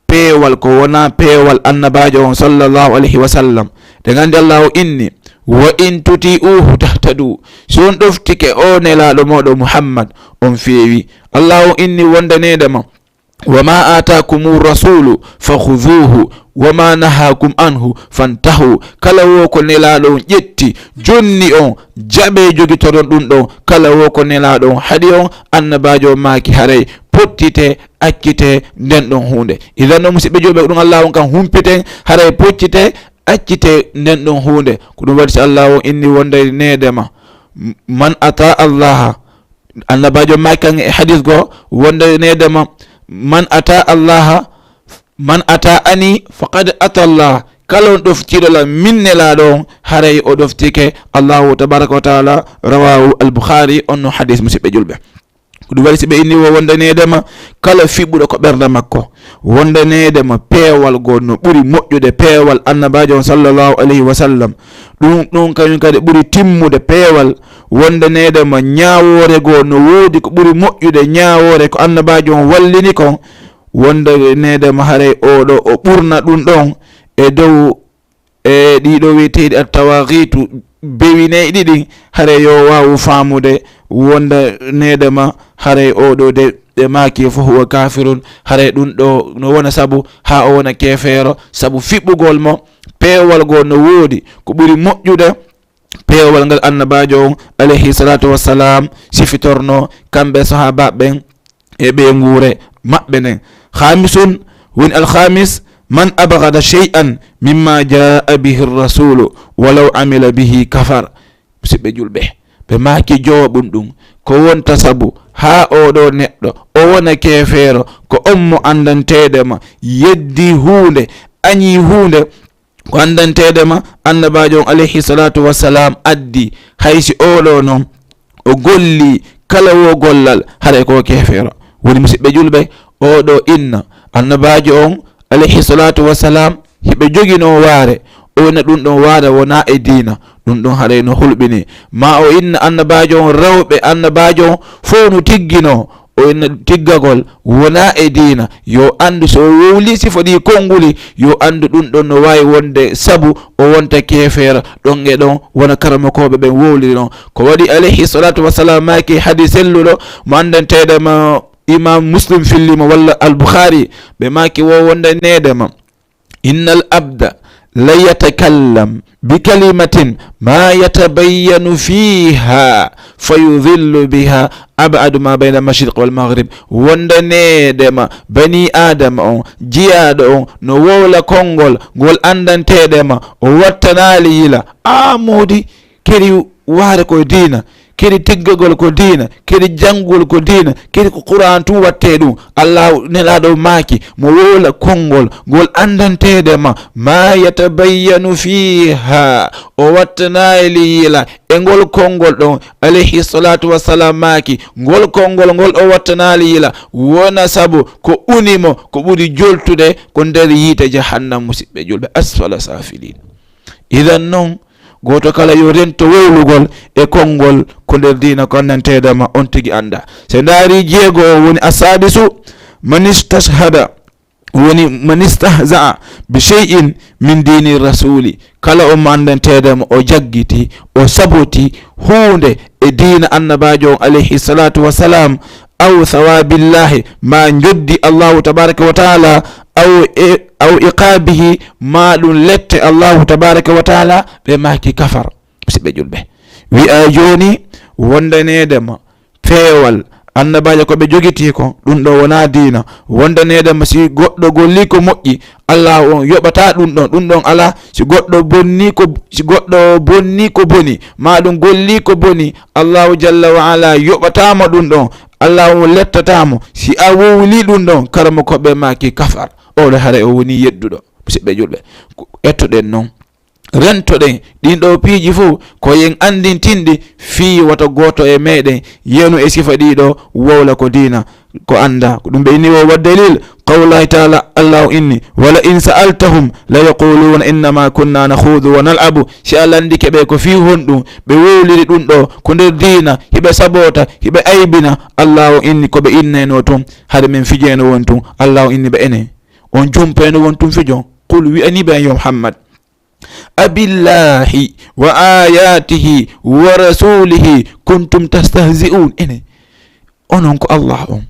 peewal ko wonaa peewal annabaajo on sallallahu alayhi wa sallam. Ɗe nganndi Allahu inni, "Wa in tuti'uhu tahtadu." Si on ɗoftike o nelaaɗo mooɗo Muhammad, on feewi. Allahu inni wondaneede ma, "Wa ma aatakumu rasulu fa khuduhu, wa ma nahakum anhu fantahu." Kala wo ko nelaaɗo on ƴetti, jonni on, jaɓe jogitoron ɗum ɗon. Kala wo ko nelaaɗo on haɗi on, annabaajo on maaki haray pottite, accite nden ɗon huunde. Idan no musidɓe julɓe, ɗum Allah on kan humpiten, haray poccite, accite nden ɗon huunde. Ko ɗum waɗi si Allah on inni wondaneede ma, "Man ata Allaha," annabaajo maaki kan e hadis goo, wondaneede ma, "Man ata Allaha, man ata ani faqad ata Allah." Kala on ɗoftiiɗo lan min nelaaɗo on, haray o ɗoftike Allahu tabaraka wa taala. Rawahu al-Bukhari. On no hadis musidɓe julɓe. Ko ɗum waɗi si ɓe inni wo wondaneede ma kala fiɓuɗo ko ɓernda makko, wondaneede ma peewal goo no ɓuri moƴƴude peewal annabaajo on sallallahu alayhi wa sallam. Ɗum, ɗum kañum kadi ɓuri timmude peewal. Wondaneede ma ñaawoore goo no woodi ko ɓuri moƴƴude ñaawoore ko annabaajo on wallini kon. Wondaneede ma haray oɗo o ɓurna ɗum ɗon e dow e ɗiɗo wiyeteeɗi attawaaxiitu bewineyɗi ɗin, hare yo waawu faamude wondaneede ma, hare oɗo de, de maaki fo huwa kafirun, hare ɗum ɗo no wona sabu haa o wona keefeero, sabu fiɓɓugol mo, peewal goo no woodi, ko ɓuri moƴƴude peewal ngal annabaajo on, alayhi salatu wassalam, sifitorno kamɓe sahaabaaɓe ɓen, e ɓeynguure maɓɓe nden. Khamisun, woni alkhamis, man abghada shay'an mimma jaa bihi rasulu walaw amila bihi kafar. Musidɓe julɓe, ɓe maaki jowabun ɗum, ko wonta sabu haa oɗo neɗɗo o wona keefeero, ko on mo anndanteede ma yeddi huunde, añi huunde, ko anndanteede ma, annabaajo on alayhi salatu wassalam addi, hay si oɗo non o golli kala wo gollal, haray ko keefeero. Woni musidɓe julɓe, oɗo inna annabaajo on alayhi salatu wassalam hiɓe joginoo waare, o inna ɗum ɗon waare wonaa e diina, ɗum ɗon haray no hulɓini. Ma o inna annabaajo on rewɓe annabaajo on fow no tigginoo, o inna tiggagol wonaa e diina. Yo anndu so o wowli sifo ɗi konnguli, yo anndu ɗum ɗon no waawi wonde sabu o wonta keefeero. Ɗon e ɗon wona karamokooɓe ɓen wowliri ɗon. Ko waɗi alayhi salatu wassalam maaki hadis selluɗo mo anndanteeɗo ma Imam Muslim filli mo walla Al-Bukhari, ɓe maaki wo wondaneede ma. Innal abda la yatakallam bi kalimatin ma yatabayyanu fiha fayudillu biha abadu ma bayna mashriq wal maghrib. Wondaneede ma bani adama on, jiyaaɗo on, no wowla konngol ngol anndanteeɗe ma, o wattanaali yila. A moodi, kadi waare ko diina, kadi tiggagol ko diina, kadi janngugol ko diina, kadi ko Qur'an tun watte ɗum. Allahu nelaaɗo maaki, mo wowla konngol ngol anndanteede ma, ma yatabayyanu fiha, o wattanaali yila e ngol konngol ɗon, alayhi salatu wassalam maaki, ngol konngol ngol o wattanaali yila, wona sabu ko uni mo ko ɓuri joltude ko nder yiite jahannam, musidɓe julɓe, asfala safilin. Idan non, gooto kala yo rento wowlugol e konngol ko nder diina ko anndanteede ma on tigi annda. Se ndaari jeego o woni asadisu, man istashhada Woni, man istahza'a bi shay'in min dini rasuli, kala on mo anndanteede mo o jaggiti, o saboti huunde e diina annabaajo on alayhi salatu wassalam, aw thawabillahi, ma njoddi Allahu tabaraka wa taala, aw e, aw iqabihi, ma ɗum lette Allahu tabaraka wa taala, ɓe maaki kafar. Musidɓe julɓe, wi'a jooni wondaneede ma peewal annabaajo ko ɓe jogitii ko, ɗum ɗo wonaa diina. Wondaneede ma si goɗɗo gollii ko moƴƴi, Allahu on yoɓataa ɗum ɗon, ɗum ɗon alaa. Si goɗɗo bonnii ko, si goɗɗo bonnii ko boni, ma ɗum gollii ko boni, Allahu jalla wa ala yoɓataa mo ɗum ɗon, Allahu on lettataa mo. Si a wowlii ɗum ɗon, karamoko ɓe maaki kafar. Oɗo hare o woni yedduɗo. Musidɓe julɓe, ko ettuɗen non, rentoɗen ɗin ɗo piiji fof ko yen anndintinɗi fii wata gooto e meɗen yenu e sifa ɗiɗo wowla ko diina ko annda. Ko ɗum ɓe inni o wa dalil qawlullahi taala, Allahu inni, wala in sa'altahum la yaquluna innama kunna nakhudu wa nal'abu. Si a lanndike ɓe ko fii honɗum ɓe wowliri ɗum ɗo ko nder diina, hiɓe sabota, hiɓe aybina, Allahu inni ko ɓe innayno tun, hade min fijayno won tun. Allahu inni ɓe ene on jumpayno won tun fijo. Qul, wi'ani ɓe yo Muhammad, abillahi wa ayatihi wa rasulihi kuntum tastahzi'un. Ene onon ko Allah on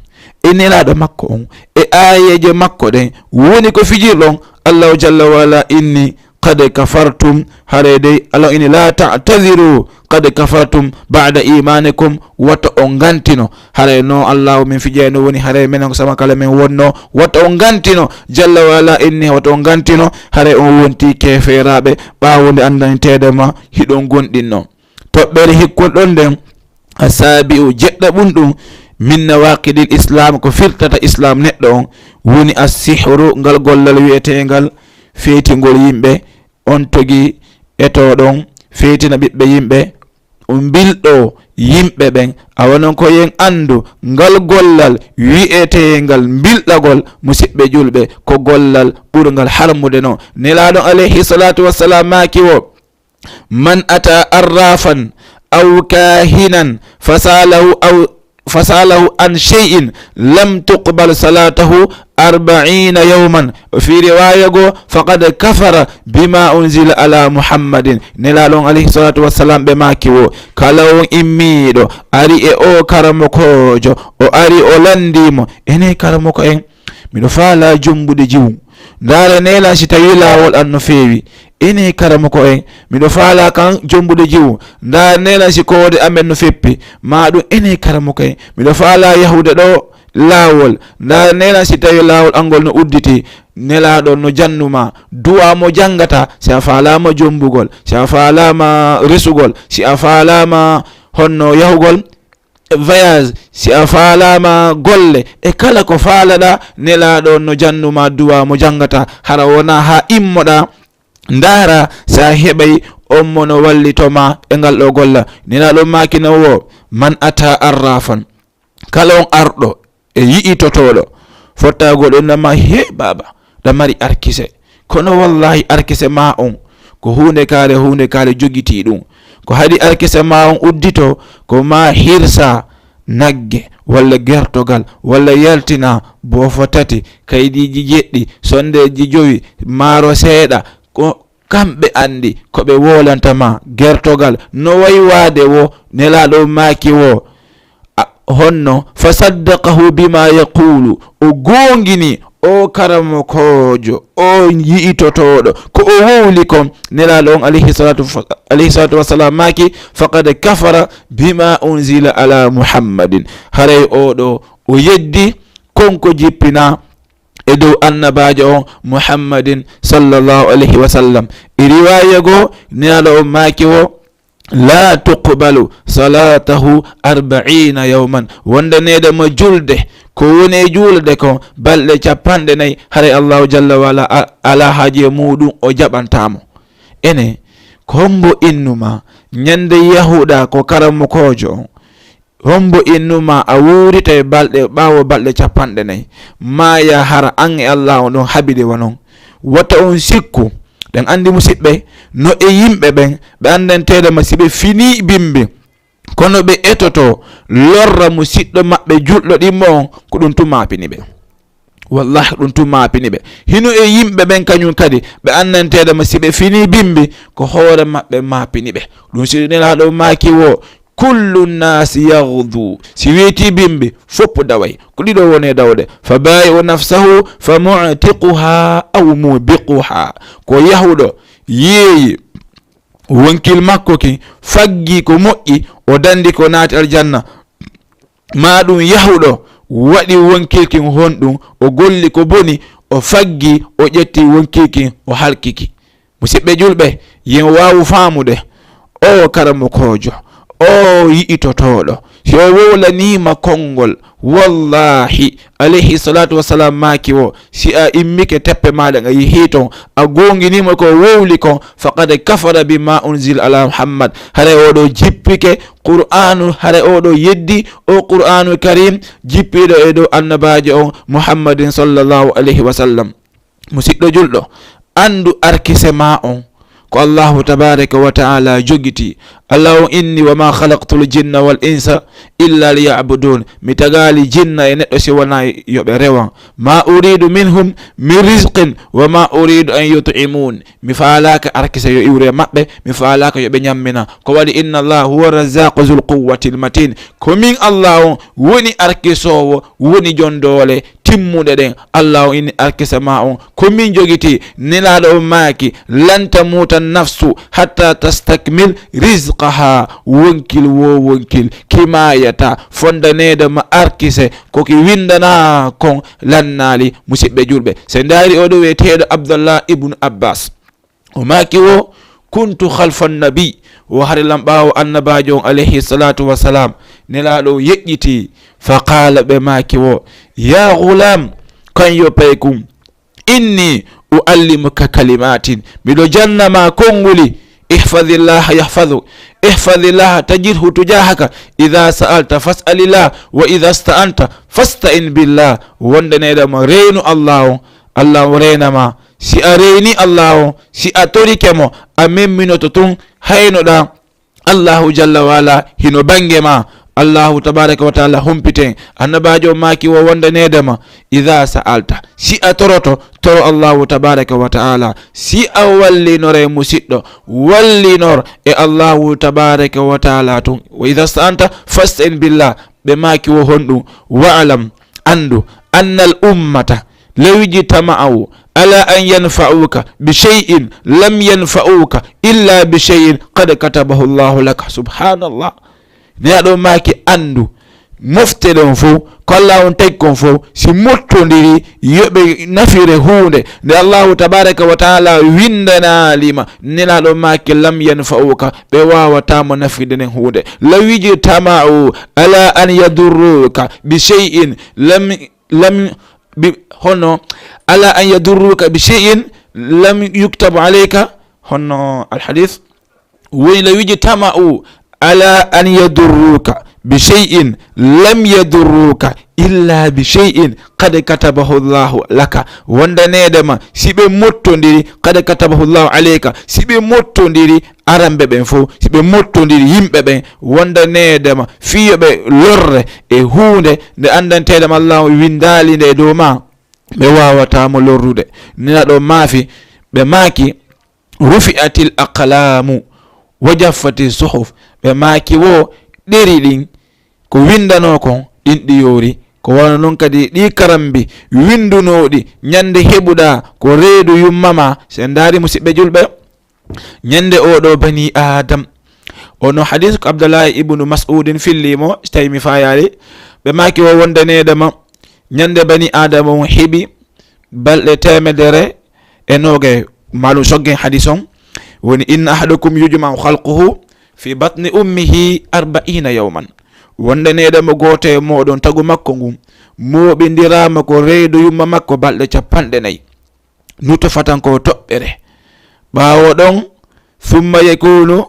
e nelaaɗo makko on e aayeeje makko ɗen woni ko fijirɗon? Allahu jalla wa ala inni, qad kafartum, haray dey Allah inni, la ta'tadiru, qad kafartum ba'da imanikum, wata on ngantino. Haray no Allahu min fijayno woni, haray menen ko sama kala min wonno, wata on ngantino. Jalla wa ala inni, wata on ngantino, haray on wonti keefeeraaɓe ɓaawo nde anndanteede ma hiɗon gonɗinno. Toɓɓere hikkolɗon nden, asabi'u, jeɗɗaɓun ɗum, min nawaqidil islam, ko firtata islam neɗɗo on, woni assihru, ngal gollal wi'eteengal feetingol yimɓe, on togi etooɗon feetina ɓiɓɓe yimɓe, on mbilɗo yimɓe ɓen. Awa non ko yen anndu, ngal gollal wi'eteengal mbilɗagol, musidɓe julɓe, ko gollal ɓurngal harmude non. Nelaaɗo alayhi salatu wassalam maaki wo, man ata arrafan aw kahinan fasalahu aw fasalahu an shay'in lam tuqbal salatahu arba'ina yawman. O fi riwaya go, faqad kafara bima unzila ala Muhammadin. Nelaaɗo on alayhi salatu wassalam ɓe maaki wo, kala on immiiɗo ari e o karamokoojo, o ari o lanndii mo, ene karamoko en, miɗo faalaa jombude jiwu. Ndaara neela si tawii laawol an no feewi. Ene karamoko en, miɗo faalaa kan jombude jiwu. Ndaara neela si koode amen no feppi. Ma ɗum, ene karamoko en, miɗo faalaa yahude ɗo laawol. Ndaara neela si tawii laawol an ngol no udditi. Nelaaɗo no jannuma. Duwaa mo janngata, si a faalaama jombugol, si a faalaama resugol, si a faalaama honno yahugol, voyage, si a faalaama golle, e kala ko faalaɗaa, nelaaɗo on no jannuma duwaa mo janngata, hara wonaa haa immoɗaa, ndaara si a heɓay on mo no wallito ma e ngal ɗo golla. Nelaaɗo on maaki no wo, man ata arrafan, kala on arɗo e yi'itotooɗo, fottagol on nama, he baaba, ɗa mari arkise. Kono wallahi arkise ma on ko huunde kaare, huunde kaare jogitii ɗum. Ko haɗi arkise ma on uddito, ko ma hirsa nagge, walla gertogal, walla yaltina boofo tati, kaydiiji jeɗɗi, sondeeji jowi, maaro seeɗa, ko kamɓe anndi ko ɓe wolanta ma. Gertogal no waywaade wo, nelaaɗo maaki wo, a, honno, fa saddaqahu bima yaqulu, o goongini o karamokoojo, o yi'itotooɗo, ko o wowli kon. Nelaaɗo on alayhi salatu fa-, alayhi salatu wassalam maaki, faqad kafara bima unzila ala Muhammadin. Haray oɗo o yeddi kon ko jippina e dow annabaajo on Muhammadin sallallahu alayhi wa sallam. E riwaya goo, nelaaɗo on maaki wo, la tuqbalu salatahu arbaina yawman. Wondaneede mo julde, ko woni e juulde kon balɗe capanɗe nayi, haray Allahu jalla wa ala a-, alaa haaji e muuɗum, o jaɓantaa mo. Ene, ko hombo innuma ñande yahuɗa ko karamokoojo on? Hombo innuma a wuurita e balɗe, ɓaawo balɗe capanɗe nayi? Maaya hara an e Allah on ɗon haɓide wa non. Wata on sikku. Ɗen anndi, musiɓɓe, no e yimɓe ɓen, ɓe anndanteede ma si ɓe finii bimbi, kono ɓe etoto lorra musiɗɗo maɓɓe julɗo ɗimmo on, ko ɗum tun maapini ɓe. Wallahi, ɗum tun maapini ɓe. Hino e yimɓe ɓen kañum kadi, ɓe anndanteede ma si ɓe finii bimbi, ko hoore maɓɓe maapini ɓe. Ɗum si Nelaaɗo maaki wo, "Kullu nnaasi yaghdu." Si weetii bimbi, fof daway. Ko ɗiɗo woni e dawde. "Fa baa'i'u nafsahu, fa mu'tiquha aw mubiquha." Ko yahuɗo, yeeyi wonkil makko kin, faggi ko moƴƴi, o dandi ko naati aljanna. Ma ɗum yahuɗo waɗi wonkil kin honɗum, o golli ko boni, o faggi, o ƴetti wonkil kin, o halki ki. Musidɓe julɓe, yen waawu faamude, o karamokoojo, o yi'itotooɗo, si o wowlaniima konngol, wallahi, alayhi salatu wassalam maaki wo, si a immike teppe maaɗa nga yehii ton, a goonginii mo ko wowli kon, faqad kafara bima unzila ala Muhammad. Haray oɗo jippike Qur'aanu, haray oɗo yeddi o Qur'aanu Karim jippiiɗo e dow annabaajo on Muhammadin sallallahu alayhi wa sallam. Musidɗo julɗo, anndu arkise maa on ko Allahu tabaraka wa ta'ala jogiti. Allah on inni, "Wa ma khalaqtul jinna wal insa illa liya'budun." Mi tagaali jinna e neɗɗo si wonaa yo ɓe rewan. "Ma uridu minhum min rizqin wa ma uridu an yut'imun." Mi faalaaka arkise yo iwre maɓɓe, mi faalaaka yo ɓe ñammina. Ko waɗi, "Inna Allah huwa razzaqu zul quwwatil matin." Ko min Allah on woni arkisoowo, woni jon doole timmuɗe ɗen. Allah on inni arkise maa on ko min jogiti. Nelaaɗo on maaki, "Lan tamuta nafsu hatta tastakmil rizqaha." Wonkil wo wonkil, ki maayata, fondaneede ma arkise, ko ki windanaa kon lannaali. Musidɓe julɓe, si ndaari oɗo wi'eteeɗo Abdallah ibnu Abbas, o maaki wo, "Kuntu khalfa nabi," wo hari lan ɓaawo annabaajo on alayhi salatu wassalam, Nelaaɗo on yeƴƴiti, fa qaala, ɓe maaki wo, "Ya ghulam, kan yo paykum, inni uallimuka kalimatin, miɗo janna ma konnguli, ihfadillaha yahfaduk, ihfadillaha tajidhu tujahaka, idha sa'alta fas'alillah, wa idha sta'anta fasta'in billah." Wonde neɗɗo mo reenu Allah on, Allah on reena ma. Si a reeni Allah on, si a torike mo, a memminoto tun, haynoɗa Allahu jalla wa ala hino bange ma. Allahu tabaraka wa taala humpiten. Annabaajo on maaki wo wonde neɗɗo ma, idha sa'alta, si a toroto, toro Allahu tabaraka wa taala. Si a wallinore musiɗɗo, wallinor e Allahu tabaraka wa taala tun. Wa idha sta'anta fasta'in billah. Ɓe maaki wo honɗum? Wa'lam, anndu, annal ummata law ijtama'u ala an yanfa'uka bi shay'in lam yanfa'uka illa bi shay'in qad katabahu Allahu laka. Subhanallah. Nelaaɗo maaki, anndu, mofte ɗon fow, ko Allah on tagi kon fow, si mottondiri, yo ɓe nafire huunde nde Allahu tabaraka wa taala windanaali ma. Nelaaɗo maaki, lam yanfa'uka, ɓe waawataa mo nafirde nden huunde. Law ijtama'u ala an yadurruka bi shay'in lam, lam, bi, hono, ala an yadurruka bi shay'in lam yuktabu alayka, hono alhadith woni, law ijtama'u ala an yadurruka bi shay'in lam yadurruka illa bi shay'in qad katabahu Allahu laka. Wondaneede ma, si ɓe mottondiri, qad katabahu Allahu alayka, si ɓe mottondiri, aramɓe ɓen fow, si ɓe mottondiri, yimɓe ɓen, wondaneede ma, fii yo ɓe lorre e huunde nde anndanteede ma Allah on windaali nde e dow ma, ɓe waawataa mo lorrude. Nelaaɗo maafi, ɓe maaki, rufi'atil aqlamu wa jaffati suhuf. Ɓe maaki wo, ɗeri ɗin, ko windanoo kon, ɗin ɗi yoori. Ko wano non kadi ɗi karambi windunooɗi ñande heɓuɗaa ko reedu yumma ma. Si en ndaari, musidɓe julɓe, ñande oɗo bani Adam, ono hadis ko Abdullahi ibnu Mas'udin filli mo, si tawi mi faayaali, ɓe maaki wo wondaneede ma, ñande bani Adam on heɓi balɗe teemedere e noogay, maɗum soggen hadis on, woni, "Inna ahadakum yujma'u khalquhu fi batni ummihi arba'ina yawman." Wondaneede mo gooto e mooɗon, tagu makko ngun mooɓindiraama ko reedu yumma makko balɗe capanɗe nayi. Nutfatan ko toɓɓere. Ɓaawo ɗon, "thumma yakunu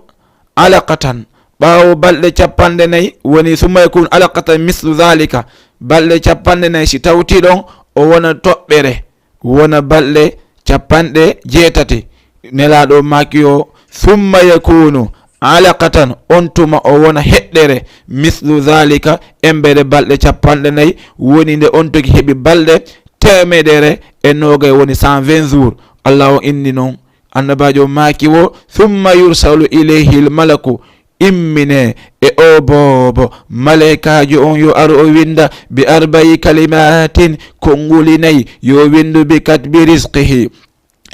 alaqatan." Ɓaawo balɗe capanɗe nayi, woni, "thumma yakunu alaqatan mislu dhalika." Balɗe capanɗe nayi si tawti ɗon, o wona toɓɓere, wona balɗe capanɗe jeetati. Nelaaɗo maaki o, "Thumma yakunu alaqatan," on tuma o wona heɗɗere, "mislu dhalika," embere balɗe capanɗe nayi, woni nde on toki heɓi balɗe teemedere e noogay, woni cent vingt jours. Allah o inni noon, annabaajo maaki wo, "Thumma yursalu ilayhi l-malaku." Immine e o boobo, maleykaajo on yo aru o winnda, "bi arba'i kalimatin," konnguli nayi, yo winndu, "bi katbi rizqihi."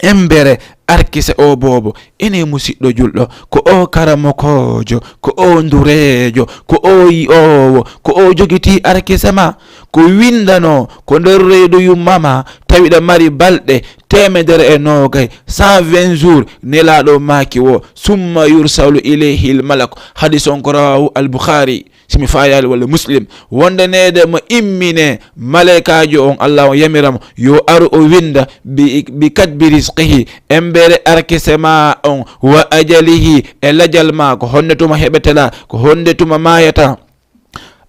Embere arkise o boobo, ene musiɗɗo julɗo, ko o karamokoojo, ko o ndureejo, ko o yi'oowo, ko o jogitii arkise ma, ko winndanoo ko nder reedu yumma ma, tawi ɗa mari balɗe teemedere e noogay, cent vingt jours, Nelaaɗo maaki wo, "Summa yursalu ilayhi l-malak." Hadis on ko rawaahu al-Bukhari, si mi faayaali, walla Muslim, wonde neede mo immine maleykaajo on, Allah on yamira mo yo aru o winnda bi, bi katbi rizqihi, embere arkise ma on, wa ajalihi, e lajal ma, ko honde tuma heɓetela, ko honde tuma maayata.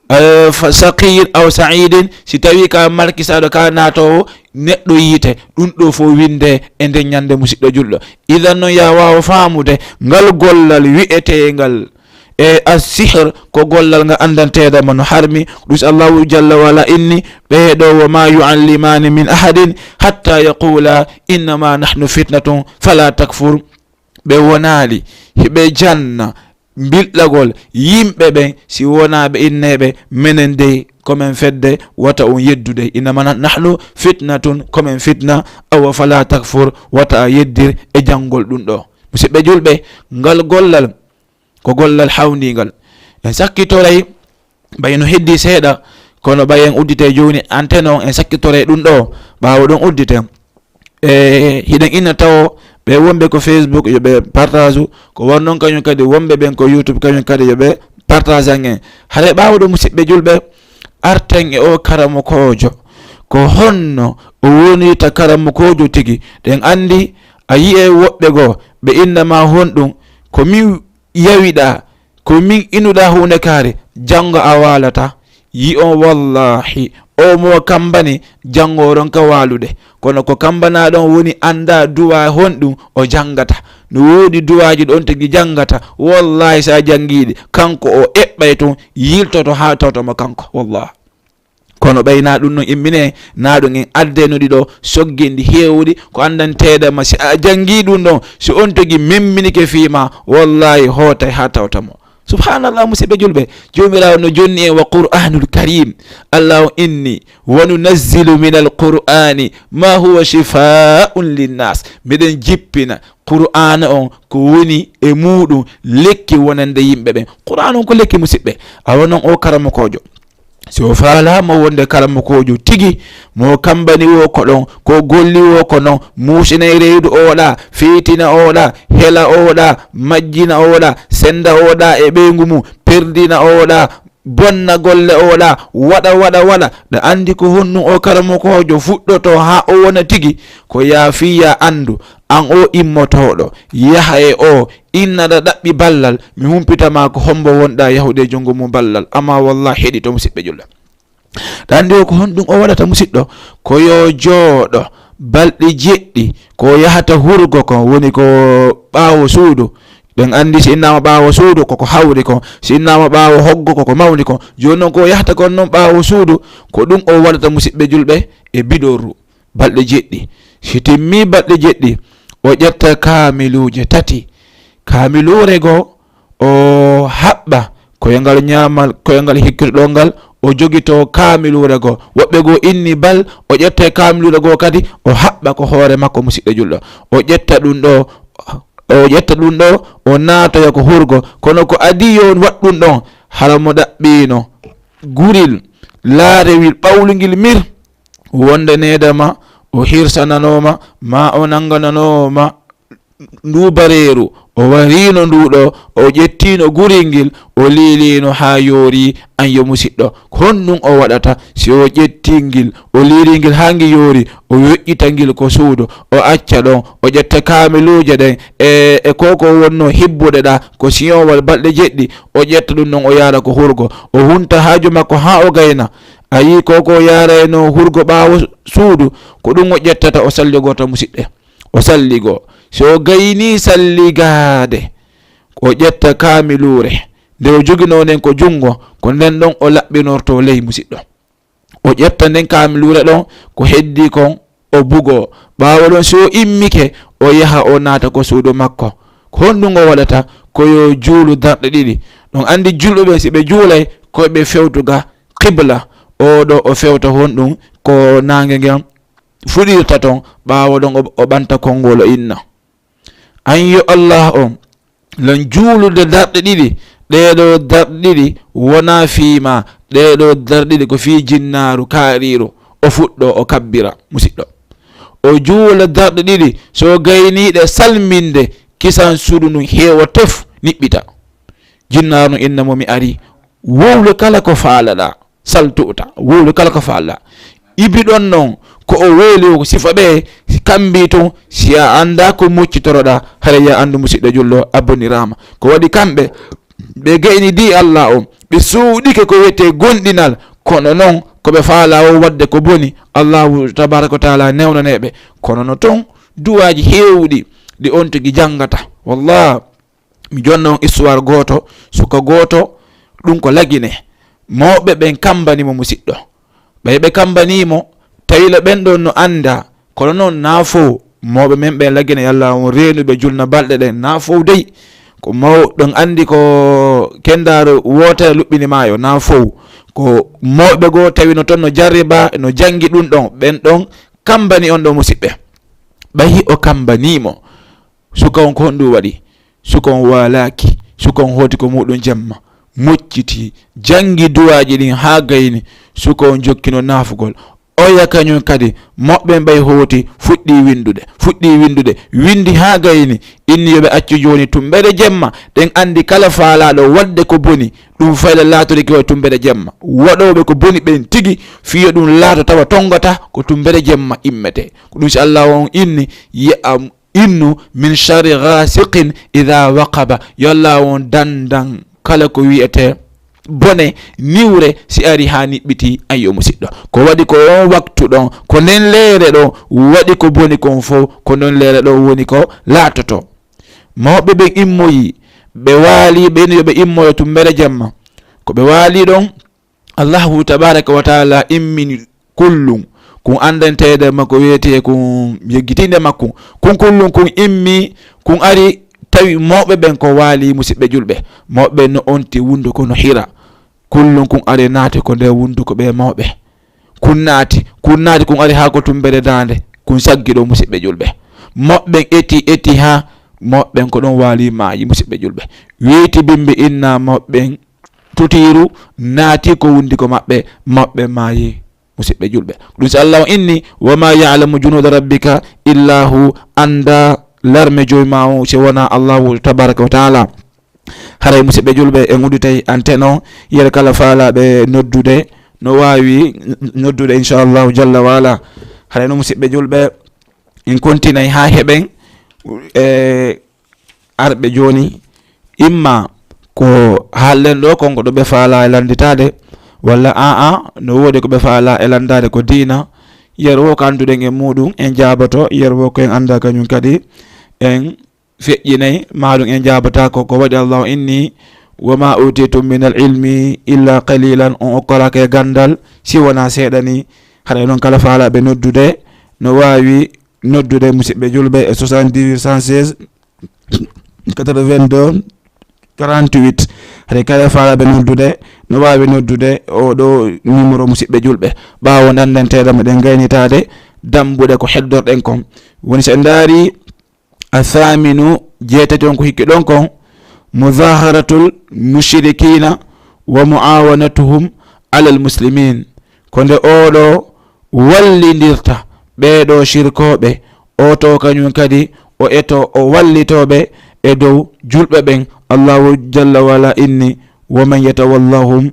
Eh, fa shaqiyyin aw sa'idin, si tawi ka markisaaɗo, ka naatoowo neɗɗo yiite, ɗum ɗo fof winnde e nden ñande, musiɗɗo julɗo. Idan noon, ya waawa faamude ngal gollal wi'eteengal e as-sihr, ko gollal ngal anndanteeɗo ma no harmi. Ɗum si Allahu jalla wa ala inni, ɓee ɗo, "Wa ma yu'allimani min ahadin hatta yaqula innama nahnu fitnatun fala takfur." Ɓe wonaali hiɓe janna mbilɗagol yimɓe ɓen, si wonaa ɓe inneeɓe, "Menen dey, ko men fedde, wata on yeddu dey. Innama na-, nahnu fitnatun, ko men fitna, awa fala takfur, wata a yeddir e janngol ɗum ɗo." Musiɓɓe julɓe, ngal gollal ko gollal hawndiingal. En sakkitoray, ɓay no heddi seeɗa, kono ɓay en uddite jooni antenne on, en sakkitoray ɗum ɗo, ɓaawo ɗon uddite. E hiɗen inna tawo ɓe wonɓe ko Facebook, yo ɓe partage, ko won noon kañum kadi wonɓe ɓen ko YouTube, kañum kadi yo ɓe partage an en. Hare ɓaawo ɗo, musiɓɓe julɓe, arten e o karamokoojo, ko honno o wonirta karamokoojo tigi? Ɗen anndi, a yi'e woɓɓe goo, ɓe inna ma honɗum, ko min yawiɗaa, ko min inuɗaa huunde kaari, janngo a waalata. Yi'on, wallahi, o mo kambani, janngo o ronka waalude. Kono ko kambanaa ɗon woni anndaa duwaa honɗum o janngata. No woodi duwaaji ɗon tigi janngata. Wallahi, so a janngiiɗi, kanko o eɓɓay tun, yiltoto haa tawta mo kanko. Wallahi. Kono ɓay na ɗum non immine, na ɗum en addenuɗi ɗo, soggindi heewuɗi, ko anndanteeɗa ma, si a janngii ɗum ɗon, si on tigi memminike fii ma, wallahi, hootay haa tawta mo. Subhanallah, musiɓɓe julɓe, Joomiraawo no jonni en wa Qur'anul Karim. Allah on inni, "Wa nunazzilu minal Qur'ani ma huwa shifaa'un linnas." Miɗen jippina Qur'aana on ko woni e muuɗum lekki wonande yimɓe ɓen. Qur'aana on ko lekki, musiɓɓe. Awa non o karamokoojo, si o faalaama wonde karamokoojo tigi, mo kambani wo ko ɗon, ko golli wo ko non, muusinay reedu oɗa, feytina oɗa, hela oɗa, majjina oɗa, senda oɗa e ɓeyngu mum, perdina oɗa, bonna golle oɗa, waɗa, waɗa, waɗa. Ɗa anndi ko honɗum o karamokoojo fuɗɗoto haa o wona tigi? Ko yaa fii yaa anndu, an o immotooɗo, yaha e o, inna ɗa ɗaɓɓi ballal, mi humpita ma ko hombo wonɗa yahude e junngo mum ballal. Amma wallahi heɗito, musiɓɓe julɓe. Ɗa anndi o ko honɗum o waɗata, musiɗɗo? Ko yo jooɗo balɗe jeɗɗi, ko yahata hurgo kon, woni ko ɓaawo suudu. Ɗen anndi si innaama ɓaawo suudu koko hawri kon, si innaama ɓaawo hoggo koko mawni kon. Jooni non ko yahata kon non ɓaawo suudu, ko ɗum o waɗata, musiɓɓe julɓe, e bidoru. Balɗe jeɗɗi. Si timmii balɗe jeɗɗi, o ƴetta kaamiluuje tati. Kaamiluure goo, o haɓɓa koyngal ñaamal, koyngal hikkitoɗo ngal, o jogitoo kaamiluure goo. Woɓɓe goo inni bal, o ƴetta kaamiluure goo kadi, o haɓɓa ko hoore makko, musiɗɗo julɗo. O ƴetta ɗum ɗo, o ƴetta ɗum ɗo, o naatoya ko hurgo. Kono ko adii yo on waɗ ɗum ɗon, hara mo ɗaɓɓiino guril laarewil ɓawlungil mir, wonde needama o hirsananooma, ma o nanngananooma nduubareeru, o wariino ndu ɗo, o ƴettiino guril ngil, o liiliino haa yoori, an yo musiɗɗo. Honɗum o waɗata si o ƴettii ngil, o liilii ngil haa ngi yoori, o weƴƴita ngil ko suudu, o acca ɗon, o ƴetta kaamiluuje ɗen e, e ko ko wonno hibbude ɗa, ko siyowal balɗe jeɗɗi, o ƴetta ɗum ɗon, o yaara ko hurgo, o hunta haaju makko haa o gayna. A yii ko ko yaarayno hurgo ɓaawo suudu, ko ɗum o ƴettata, o salligorta, musiɓɓe. O salligoo. Si o gaynii salligaade, o ƴetta kaamiluure. Nde o joginoo nden ko junngo, ko nden ɗon o laɓɓinortoo ley, musiɗɗo. O ƴetta nden kaamiluure ɗon, ko heddii kon o bugoo. Ɓaawo ɗon, si o immike, o yaha o naata ko suudu makko. Ko honɗum o waɗata? Ko yo juulu darɗe ɗiɗi. Ɗon anndi julɓe ɓen, si ɓe juulay, ko ɓe fewtuga qibla. Oo ɗoo o fewta honɗum? Ko naange ngen fuɗirta ton, ɓaawo ɗon o, o ɓanta konngol o inna. An yo Allah on, lan juulude darɗe ɗiɗi, ɗee ɗoo darɗe ɗiɗi wonaa fii maa, ɗee ɗoo darɗe ɗiɗi ko fii jinnaaru kaariiru, o fuɗɗoo, o kabbira, musiɗɗo. O juula darɗe ɗiɗi, so gayniiɗe salminde, kisan suudu ndun heewa tef, niɓɓita. Jinnaaru ndun inna mo, mi arii, wowlu kala ko faalaɗaa. Saltuta, wowlu kala ko faalaɗaa. Ibi ɗon non, ko o weeli o, ko sifa ɓe, si kambii tun, si a anndaa ko muccitoroɗaa, hara yo a anndu musiɗɗo julɗo, a boniraama. Ko waɗi kamɓe, ɓe gaynidii Allah on, ɓe suuɗike ko wiyetee gomɗinal, kono non ko ɓe faalaa o waɗde ko boni, Allahu tabaaraka wa taala newnanee ɓe. Kono no ton duwaaji heewuɗi ɗi on tigi janngata. Wallah, mi jonna on histoire gooto, suka gooto, ɗum ko Lagine. Mawɓe ɓen kammbani mo, musiɗɗo. Ɓay ɓe kammbanii mo, tawi la ɓen ɗon no anndaa, kono non naa fow. Mawɓe men ɓen Lagine, yo Allah on reenuɓe julna balɗe ɗen, naa fow dey. Ko maw-, ɗon anndi ko kendaaro wootere luɓɓini maayo, naa fow. Ko mawɓe goo tawi no ton no jarriba, no janngi ɗum ɗon, ɓen ɗon kammbani on ɗo, musiɓɓe. Ɓay o kammbanii mo, suka on ko honɗum waɗi? Suka on waalaaki, suka on hooti ko muuɗum jemma, mucciti, janngi duwaaji ɗin haa gayni, suka on jokkino naafugol. Oya kañum kadi, moɓɓen ɓay hooti, fuɗɗii winndude, fuɗɗii winndude, winndi haa gayni, inni yo ɓe accu jooni tumbere jemma, ɗen anndi kala faalaaɗo waɗde ko boni, ɗum fayda laatorike o tumbere jemma. Waɗooɓe ko boni ɓen tigi, fii yo ɗum laato tawa tonngata, ko tumbere jemma immete. Ko ɗum si Allah on inni, yi'a innu min sharri ghasiqin idha waqaba. Yo Allah on dandan kala ko wi'etee bone, niwre, si ari haa niɓɓiti, ayyo musiɗɗo. Ko waɗi ko on waktu ɗon, ko nden leere ɗon, waɗi ko boni kon fow, ko nden leere ɗon woni ko laatoto. Mawɓe ɓen immoyi, ɓe waali, ɓe inni yo ɓe immoyo tumbere jemma. Ko ɓe waali ɗon, Allahu tabaraka wa taala immini kullum, kun anndanteede makko wiyetee kun yeggitiinde makko. Kun kullum kun immi, kun ari tawi mawɓe ɓen ko waali, musiɓɓe julɓe. Mawɓe ɓen no onti wunduko no hira. Kullum kun ari naati ko nder wunduko ɓe mawɓe. Kun naati, kun naati, kun ari haa ko tumbere daande. Kun saggi ɗo, musiɓɓe julɓe. Mawɓe ɓen eti, eti haa mawɓe ɓen ko ɗon waali maayi, musiɓɓe julɓe. Weyti bimbi inna mawɓe ɓen tutiiru naati ko wunduko maɓɓe, maɓɓe maayi, musiɓɓe julɓe. Ɗum si Allah o inni, "Wa ma ya'lamu junuda rabbika illa hu," annda larme joy ma o si wona Allahu tabaraka wa taala. Haray musiɓɓe julɓe, en udditay antenne o, yere kala faalaɓe noddude, no waawi noddude inchallahu jalla wa ala. Haray no musiɓɓe julɓe, en kontinay haa heɓen, e, arɓe jooni, imma ko haalɗen ɗo kon ko ɗo ɓe faala e lannditaade, walla aa, no woodi ko ɓe faala e lanndaade ko diina. Yer wo ko annduɗen e muuɗum, en jaaboto, yer wo ko en annda kañum kadi, en feƴƴinay, maaɗum en jaabataako. Ko waɗi Allahu inni, "Wa ma utitum min al ilmi illa qalilan," on okkoraaka e ganndal, si wonaa seeɗa ni. Haɗa noon kala faalaaɓe noddude, no waawi noddude musiɓɓe julɓe e soixante-dix-huit cent seize quatre-vingt-deux quarante-huit. Haɗa kala faalaaɓe noddude, no waawi noddude o ɗo numéro musiɓɓe julɓe. Ɓaawo nanndanteeɗa meɗen gaynitaade dambuɗe ko heddorɗen kon. Woni so en ndaari, athaminu, jeetati on ko hikki ɗon kon, mudaharatul mushrikina wa muawanatuhum alal muslimin. Ko nde oɗo wallindirta ɓeeɗo shirkooɓe, o to kañum kadi o eto o wallitooɓe e dow julɓe ɓen. Allahu jalla wa ala inni, "Wa man yatawallahum,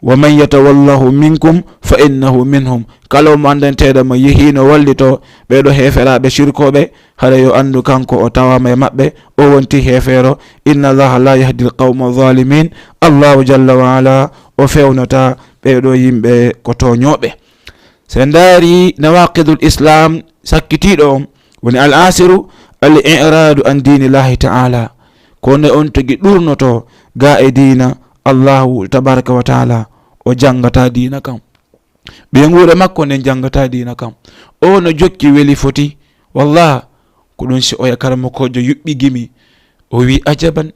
wa man yatawallahu minkum fa innahu minhum." Kala mo anndanteeɗo mo yehiino wallito ɓeeɗo heeferaaɓe shirkooɓe, hara yo anndu kanko o tawaama e maɓɓe, o wonti heefeero. "Inna Allaha la yahdi al-qawma zalimin." Allahu jalla wa ala o fewnata ɓeeɗo yimɓe ko tooñooɓe. So en ndaari nawaqidul islam sakkitiiɗo on, woni al asiru al i'radu an dinillahi ta'ala. Ko nde on tigi ɗurnoto ga e diina Allahu tabaraka wa taala, o janngata diina kan. Ɓeynguure makko nden janngataa diina kan. O no jokki weli foti. Wallah, ko ɗun si oya karamokoojo yuɓɓi gimi. O wi'i, "Ajaban,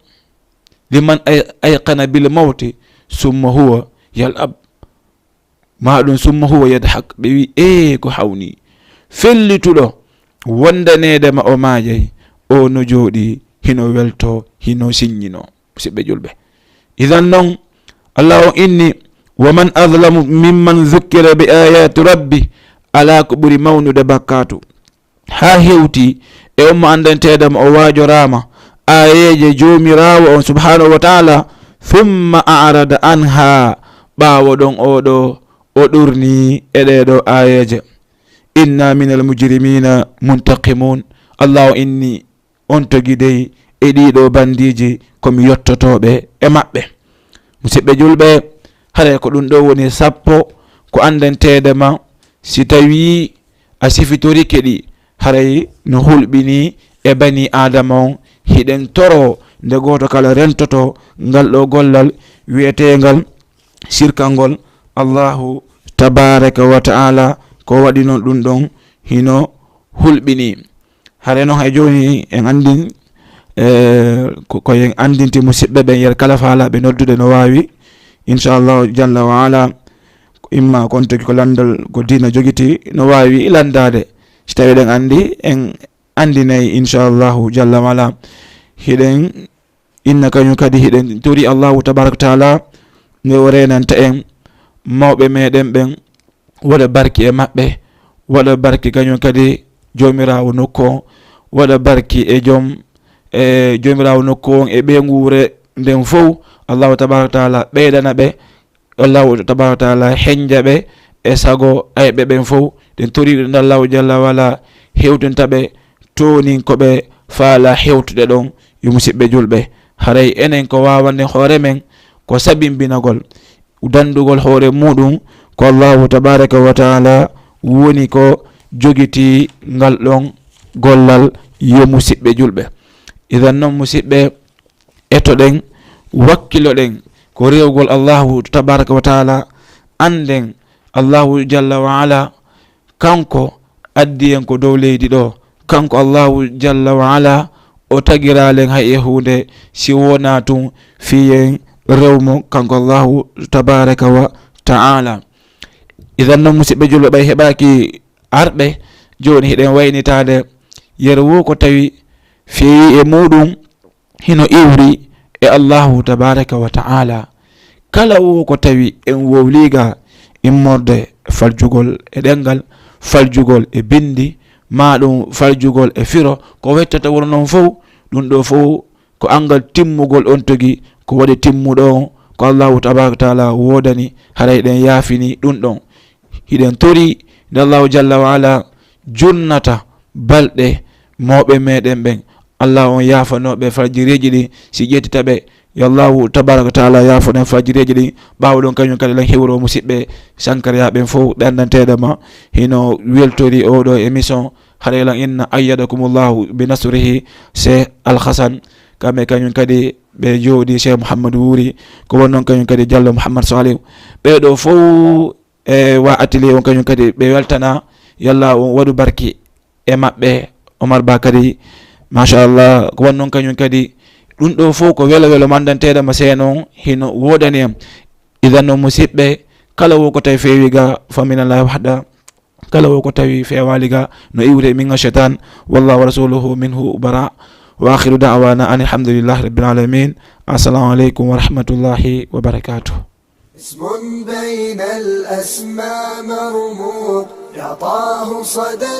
liman ay-, ayqana bil mawti, summa huwa yal'ab." Maa ɗun, "Summa huwa yadhak." Ɓe wi'i, "Ee, ko hawnii. Fellituɗo wondaneede ma o maayay, o no jooɗii, hino weltoo, hino sinñinoo." Musidɓe julɓe. Idan non, Allah on inni, "Wa man azlamu mimman dhukkira bi ayati rabbi." Alaa ko ɓuri mawnude bakkaatu. Haa hewti e on mo anndanteede ma o waajoraama aayeeje Joomiraawo on subhaanahu wa ta'ala, "thumma a'rada anha." Ɓaawo ɗon oo ɗoo, o ɗurnii e ɗee ɗoo aayeeje. "Inna minal mujrimina muntaqimun." Allah o inni, "On togi dey e ɗii ɗoo bandiiji ko mi yottotooɓe e maɓɓe." Musidɓe julɓe, haray ko ɗun ɗoo woni sappo ko anndanteede ma, si tawii a sifitorike ɗi, haray no hulɓinii e banii Aadama on. Hiɗen toroo nde gooto kala rentotoo ngal ɗoo gollal wi'eteengal sirkangol Allahu tabaaraka wa ta'ala, ko waɗi non ɗun ɗon hino hulɓinii. Hare non hay jooni en anndin, eh, ko, ko en anndinti musidɓe ɓen, yer kala faalaaɓe noddude no waawi, inchallahu jalla wa ala, imma kon togi ko lanndal ko diina jogiti, no waawi lanndaade. Si tawii eɗen anndi, en anndinay inchallahu jalla wa ala. Hiɗen inna kañum kadi, hiɗen tori Allahu tabaraka wa taala nde o reenanta en mawɓe meɗen ɓen, waɗa barki e maɓɓe, waɗa barki kañum kadi Joomiraawo nokku on, waɗa barki e joom, e Joomiraawo nokku on e ɓeynguure nden fow. Allahu tabaraka wa taala ɓeydana ɓe, Allahu tabaraka wa taala henja ɓe e sago ayɓe ɓen fow. Ɗen toriiɗo nde Allahu jalla wa ala hewtinta ɓe toonin ko ɓe faala hewtude ɗon. Yo musidɓe julɓe, haray enen ko waawande hoore men ko sabimbinagol dandugol hoore muɗum ko Allahu tabaraka wa taala woni ko jogiti ngal ɗon gollal. Yo musidɓe julɓe, idan non musidɓe, etoɗen, wakkiloɗen ko rewgol Allahu tabaraka wa taala, annden Allahu jalla wa ala kanko addi en ko dow leydi ɗo. Kanko Allahu jalla wa ala o tagiraalen hay e huunde si wonaa tun fii en rewmo kanko Allahu tabaraka wa taala. Idan non musidɓe julɓe, ɓay heɓaaki arɓe, jooni hiɗen waynitaade yere woo ko tawi feewi e muɗum hino iwri e Allahu tabaraka wa taala. Kala wo ko tawi en wowliga immorde faljugol e ɗengal, faljugol e bindi, maa ɗum faljugol e firo, ko wettata wuro non fow, ɗum ɗo fow ko angal timmugol on togi, ko waɗi timmuɗo on, ko Allahu tabaraka wa taala woodani, haray ɗen yaafini ɗum ɗon. Hiɗen tori nde Allahu jalla wa ala junnata balɗe mawɓe meɗen ɓen. Allah on yaafanooɓe fajiriiji ɗin, si ƴettita ɓe, yo Allahu tabaraka wa taala yaafano en fajiriiji ɗin. Ɓaawo ɗon, kañum kadi lan hewro musidɓe sankariyaaɓe ɓen fow, ɓe anndanteeɗo ma hino weltori oɗo émission. Haray lan inna ayyadakumullahu bi nasrihi, Cheikh Al Hasan, kamɓe kañum kadi ɓe jooɗi Cheikh Mouhamadou Wuri, ko won noon kañum kadi Diallo Mouhammad Saliou. Ɓeeɗo fow e wa atelier on kañum kadi ɓe weltana, yalla on waɗu barki e maɓɓe, Omar Ba kadi, machallah, ko won noon kañum kadi. Ɗum ɗo fow ko welo welo mandanteeɗo mo seeno hino woodani en. Idan no musidɓe, kala wo ko tawi feewi ga, faminallahi wahda, kala wo ko tawi feewaali ga, no iwre min ga shaitan, wallahu wa rasuluhu minhu bara. Wa akhiru da'wana anil hamdulillahi rabbil alamin. Assalamu alaikum wa rahmatullahi wa barakatuh. اسم بين الأسماء مرموق، يعطاه صدى